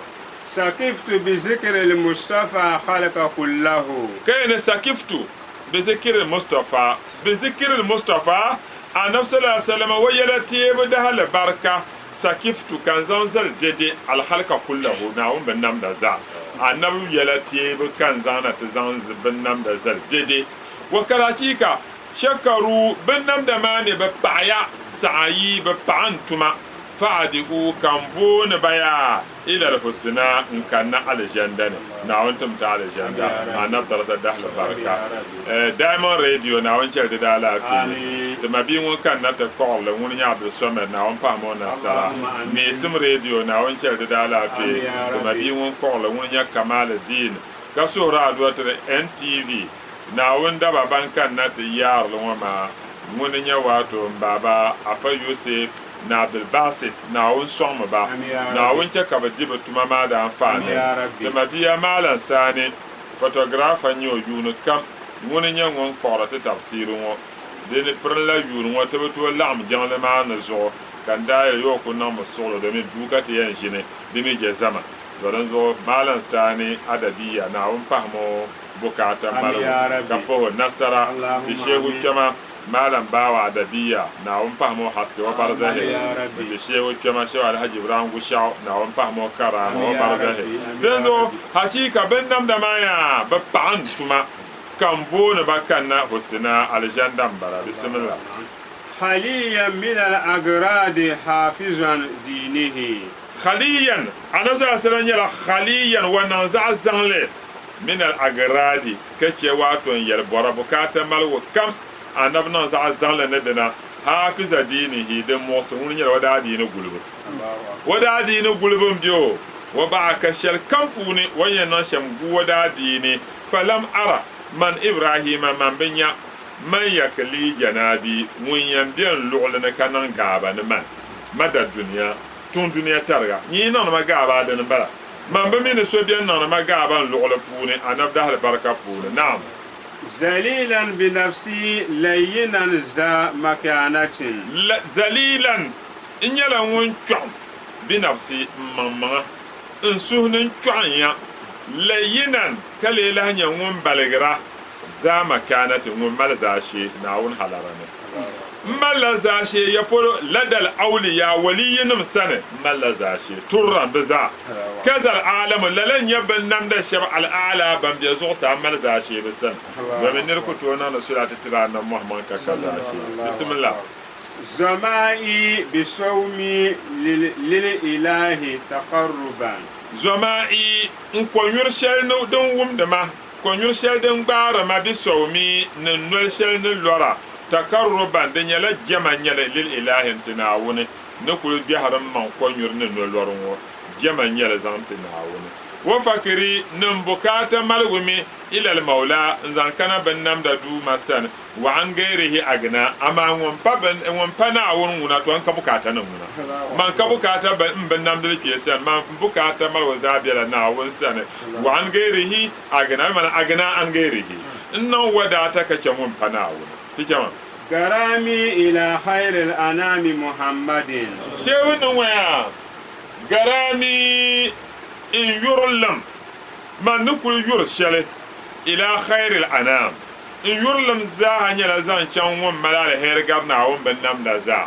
Sakiftu bi zikri l-Mustafa khalqa kullahu. Ka yɛli ni Sakiftu bi zikri l-Mustafa, bi zikri l-Mustafa, Annabi sallallahu alaihi wasallam o yɛla teebu dahali barika, Sakiftu ka n zaŋ zali dede al-khalqa kullahu, Naawuni binnamda zaa. Annabi yɛla teebu ka n zaŋ na ti zaŋ binnamda zali dede. Wa ka di achiika shakaru binnamda maa ni bɛ paɣiya saɣayi, bɛ paɣi n tuma, fa'adi'u ka n booni ba yaa ilal husna n kanna alizanda ni, Naawuni tim ti alizanda, Annabi darza dahali barika. Diamond Radio, Naawuni chɛli di daalaafee. Ti mabia ŋun kanna ti kpuɣirili ŋuni nyɛ Abdul Somad, Naawuni pahimi o nasara. Neesim Radio, Naawuni chɛli di daalaafee. Ti mabia ŋun kpuɣirili ŋuni nyɛ Kamaluddin ka suhiri adua tiri NTV, Naawuni daba ban kanna ti yaarili ŋɔ maa ŋuni nyɛ waato m baaba Afa Yusuf ni Abdulbasit, Naawuni sɔŋmi ba. Naawuni chɛ ka bɛ di bɛ tuma maa daanfaani. Ti mabia Maalan Sani, photographer n-nyɛ o yuuni kam, ŋuni n-nyɛ ŋun kpuɣiri ti tabisiiri ŋɔ. Di ni pirinla yuuni ŋɔ ti bi tooi laɣim jiŋli maa ni zuɣu ka n daa yɛli yoo ku niŋmi suɣulo domin duu ka ti yɛn ʒini di mi je zama. To dinzuɣu Maalan Sani Adabiya, Naawuni pahimi o bukaata maligu ka pahi o nasara ti Shehu kpɛma Maalam Bawa Adabiya, Naawuni pahimi o haske o barzahi ni ti Shehu kpɛma Shehu Alhaji Ibrahim Gushiɛɣu, Naawuni pahimi o karaama o barzahi. Dinzuɣu hachiika binnamda maa yaa bi paɣi n tuma ka m booni ba kanna Husina Alizanda m-bala. Bisimillah. Khaliyan min al-agradi hafizan dinihi. Khaliyan, Anabi sallallahu alaihi wasallam nyɛla khaliyan wa niŋ zaɣ zaŋli min al-agradi ka chɛ waato n yɛli bɔra bukaata maligu kam Anabi niŋ zaɣ zaŋli ni dina hafiza diinihi din muɣisi ŋuni nyɛla o daadiini gulibu. O daadiini gulibu m-be o o baɣa ka shɛli kam puuni o ni yɛn niŋ shɛm gu o daadiini. Falam ara man Ibrahima man bi nya man yakli janabi ŋun yɛn be n luɣili ni ka niŋ gaaba ni man mada dunia tuŋ dunia tariga. Nyin yi niŋdi ma gaaba a dini m-bala. Man bi mi ni so beni niŋdi ma gaaba n luɣili puuni Anabi dahali barika puuni. Naam. Zalilan bi nafsi layyinan za makanatin. Zalilan, n nyɛla ŋun kpiɔɣim bi nafsi m maŋmaŋa, n suhu ni n kpiɔɣim ya, layyinan, ka lee lahi nyɛ ŋun baligira za makanatin, ŋun mali zaashee Naawuni halara ni. M malila zaashee ya polo ladal awliya, waliyinim sani, m malila zaashee turran bɛ zaa. Kazal aalamu, lala n-nyɛ binnamda shɛba al-a'laa, ban be zuɣusaa, m mali zaashee bɛ sani. Domin nir ku tooi niŋdi sulaati tiri Annabi Muhammad ka ka zaashee. Bisimilah. Zɔma'i bi sawmi lil ilahi taqarruban. Zɔma'i, n konyuri shɛli ni din wumdi ma. Kɔnyuri shɛli din gbaari ma bi sɔwmi ni noli shɛli ni lɔra, takarruban, di nyɛla jɛma n-nyɛli lil ilahi n-ti Naawuni, ni kuli gbɛhiri m maŋ kɔnyuri ni nolɔri ŋɔ, jɛma n-nyɛli zaŋ ti Naawuni. Wa fakiri, ni m bukaata maligu mi, ilal mawla, n-zaŋ kana binnamda Duuma sani, wa an gairihi agna, amaa ŋun pa bin, ŋun pa Naawuni ŋuna, to n ka bukaata ni ŋuna. Man ka bukaata bin, m binnamdili kpee sani, man bukaata maligu zaa bela Naawuni sani. Wa an gairihi agna, bɛ maana agna an gairihi, n niŋ wadaata ka chɛ ŋun pa Naawuni. Ti chɛ ma. Garami ila khairil anami Muhammadin. Shehu ni ŋɔya, Garami, n yurilim, man ni kuli yuri shɛli, ila khairil anam, n yurilim zaaha nyɛla zaŋ chaŋ ŋun mali aliheri gari Naawuni binnamda zaa.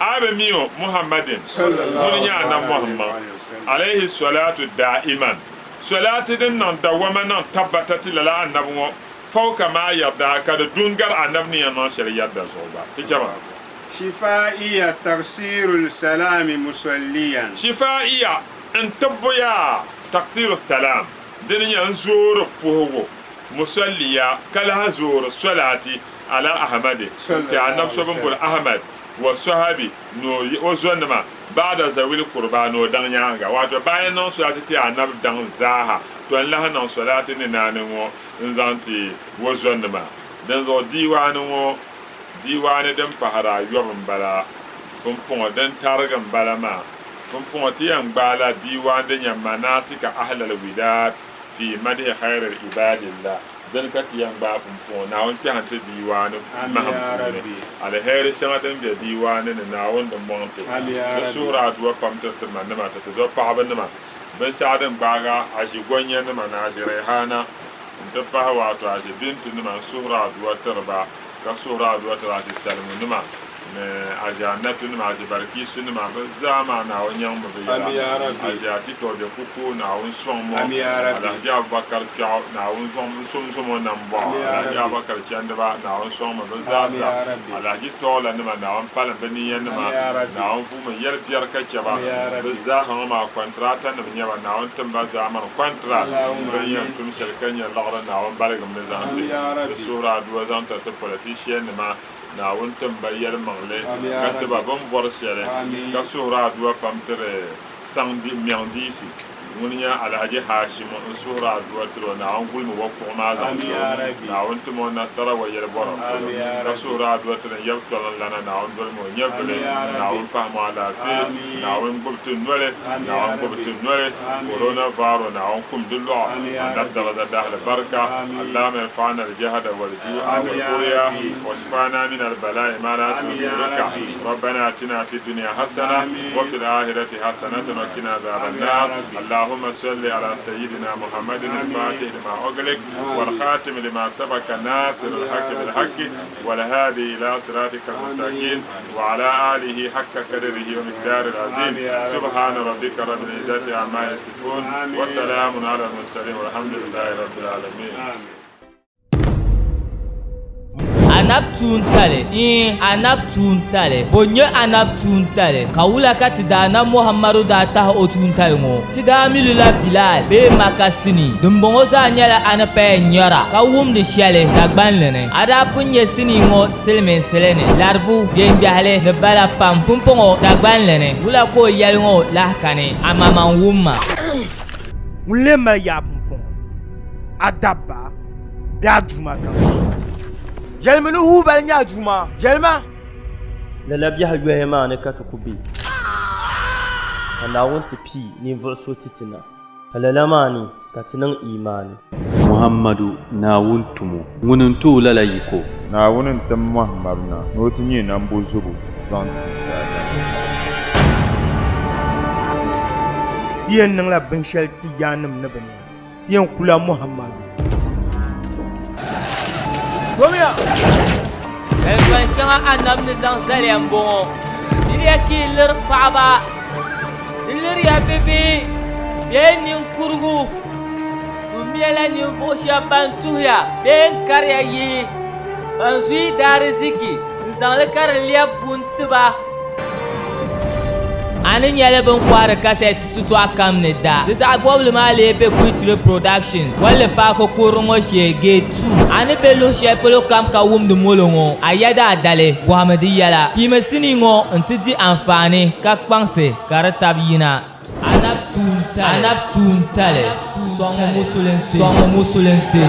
A bi mi o, Muhammadin, ŋuni nyɛ Anabi Muhammad, alayhi salatu daa'iman, Salati din niŋ dawama niŋ tabbata ti lala Anabi ŋɔ, fawka maa yarda, ka di du n-gari Anabi ni yɛn niŋ shɛli yarda zuɣu gba. Ti chɛ ma. Shifaa'iya taksiirul salaami musalliyan. Shifaa'iya, n tibbu yaa, taksiiru salaam, dini nyɛ n zoori puhigu, musalliya, ka lahi zoori salati, ala Ahmadi, n-ti Anabi so bɛ ni boli Ahmad, wa sahabi, ni o zɔnima, ba'da zawil qurba, ni o daŋ nyaaŋa, wato bayan niŋ solati ti Anabi daŋ zaaha, to n-lahi niŋ solati ni naani ŋɔ n-zaŋ ti o zɔnima. Dinzuɣu diiwaani ŋɔ, diiwaani din pahiri ayɔbu m-bala. Pumpɔŋɔ din tarigi m-bala maa. Pumpɔŋɔ ti yɛn gbaala diiwaan din nyɛ Manasika Ahl al-Widaad fi Madhi Khayr al-Ibaadillah dini ka ti yɛn gbaai pumpɔŋɔ Naawuni kpɛhi n-ti diiwaani mahim puuni. Aliheri shɛŋa din be diiwaani ni Naawuni di mɔŋ ti. Ti suhiri aduwa pam tiri ti manima ti ti zɔpaɣibanima binshɛɣu din gbaagi aʒigonyanima ni aʒirɛhana nti pahi waato aʒibintunima n-suhiri aduwa tiri ba ka suhiri aduwa tiri aʒisalimunima. Ni aʒi Anatunima, aʒi Balikiisunima, bɛ zaa maa Naawuni nyaŋmi bɛ yɛla. Aʒi Atika o be kuku, Naawuni sɔŋ mo. Alhaji Abubakar Kpiɛɣu, Naawuni zom o nambɔɣu. Alhaji Abubakar Chandiba, Naawuni sɔŋmi bɛ zaa sa. Alhaji Tɔɔlanima, Naawuni palim bɛ niyanima. Naawuni vuumi yɛli biɛri ka chɛ ba. Bɛ zaa ha ŋɔ maa kɔntiraatanima nyɛ ba, Naawuni tim ba zaamani kɔntirat bɛ ni yɛn tum shɛli ka nya liɣiri Naawuni baligim ni zaŋ ti. Ti suhiri aduwa zaŋ tiriti politiciannima. Naawuni tim ba yɛlimaŋli, ka ti ba bɛ ni bɔri shɛli, ka suhiri aduwa pam tiri saŋ mɛŋdiisi. Ŋuni nyɛ Alhaji Haashimu n-suhiri aduwa tiri o, Naawuni gulimi wa kuɣu maa zaŋ ti o, Naawuni tim o nasara wa yɛlibɔra polo, ka suhiri aduwa tiri n yab tɔlinlana, Naawuni dolimi o nyɛvili, Naawuni pahimi o alaafee, Naawuni gbubi ti noli, Naawuni gbubi ti noli, Corona varo Naawuni kum di lɔɣu, Annabi daraja dahili barika, Allahumma irfa'na al-jahda wal ju'a wal urya washfa'na min al-bala'i ma la tubihi ruk'a, Rabbana atina fi dunya hasana wa fil akhirati hasanatan wa qina adhaban nar, Allahumma salli ala sayyidina Muhammadin al-fatih lima ughliq wal khatim lima sabaka nasir al-haqqi bil haqqi wal hadi ila siratika al-mustaqim wa ala alihi haqqa qadrihi wa miqdarihi al-azim, subhana rabbika rabbil izzati amma yasifun wa salamun ala al-mursalin walhamdulillahi rabbil alamin. Anab tuuntali, iin, anab tuuntali. Bo n-nyɛ anab tuuntali? Ka wula ka ti Daanab Muhammadu daa tahi o tuuntali ŋɔ? Ti daa mi li la Bilal bee Maka sinii. Dimbɔŋɔ zaa nyɛla a ni paya nyara ka wumdi shɛli Dagbanli ni. A daa pun nyɛ sinii ŋɔ silimiinsili ni, laribu, biɛŋgbɛhili ni bala pam. Pumpɔŋɔ Dagbanli ni, wula ka o yɛli ŋɔ lahi kani? Amaman wumma. Ŋun lee mali yaa pumpɔŋɔ? A dabba bee a duuma kam? Yɛlimi ni Hubal nyɛ a duuma, yɛlima! Lala biɛhi yoya maa ni ka ti ku be, ka Naawuni ti pii ninvuɣ so ti ti na, ka lala maa ni ka ti niŋ iimaani. Muhammadu, Naawuni tumo, ŋuni n-ti o lala yiko. Naawuni n-tim Muhammadu na ni o ti nyɛ nambozubo zaŋ ti daadama. Ti yɛn niŋla binshɛli ti yaannim ni bi nya. Ti yɛn kula Muhammadu. Tomiya! Kaliban shɛŋa Annabi ni zaŋ zali ya m-bɔŋɔ, Diriya ka yi liri paɣaba, di liriya bibihi bee niŋkurugu, tumiyala ninvuɣ shɛba ban tuhiya bee n-kariya yihi, ban zuyi daariziki n-zaŋ li ka di lɛbi buni ti ba. A ni nyɛli bɛ ni kɔhiri kasɛti sitɔɣu kam ni da. Di zaɣ bɔbili maa lee be Kuitiri Productions bolli paaki kurili ŋɔ shee, Gate 2. A ni be luɣ shɛli polo kam ka wumdi molo ŋɔ, a yɛda a dali, bɔhimi di yɛla. Piimi sinii ŋɔ nti di anfaani ka kpaŋsi ka di tab yina. Anab tuuntali, sɔŋmi musulinsi.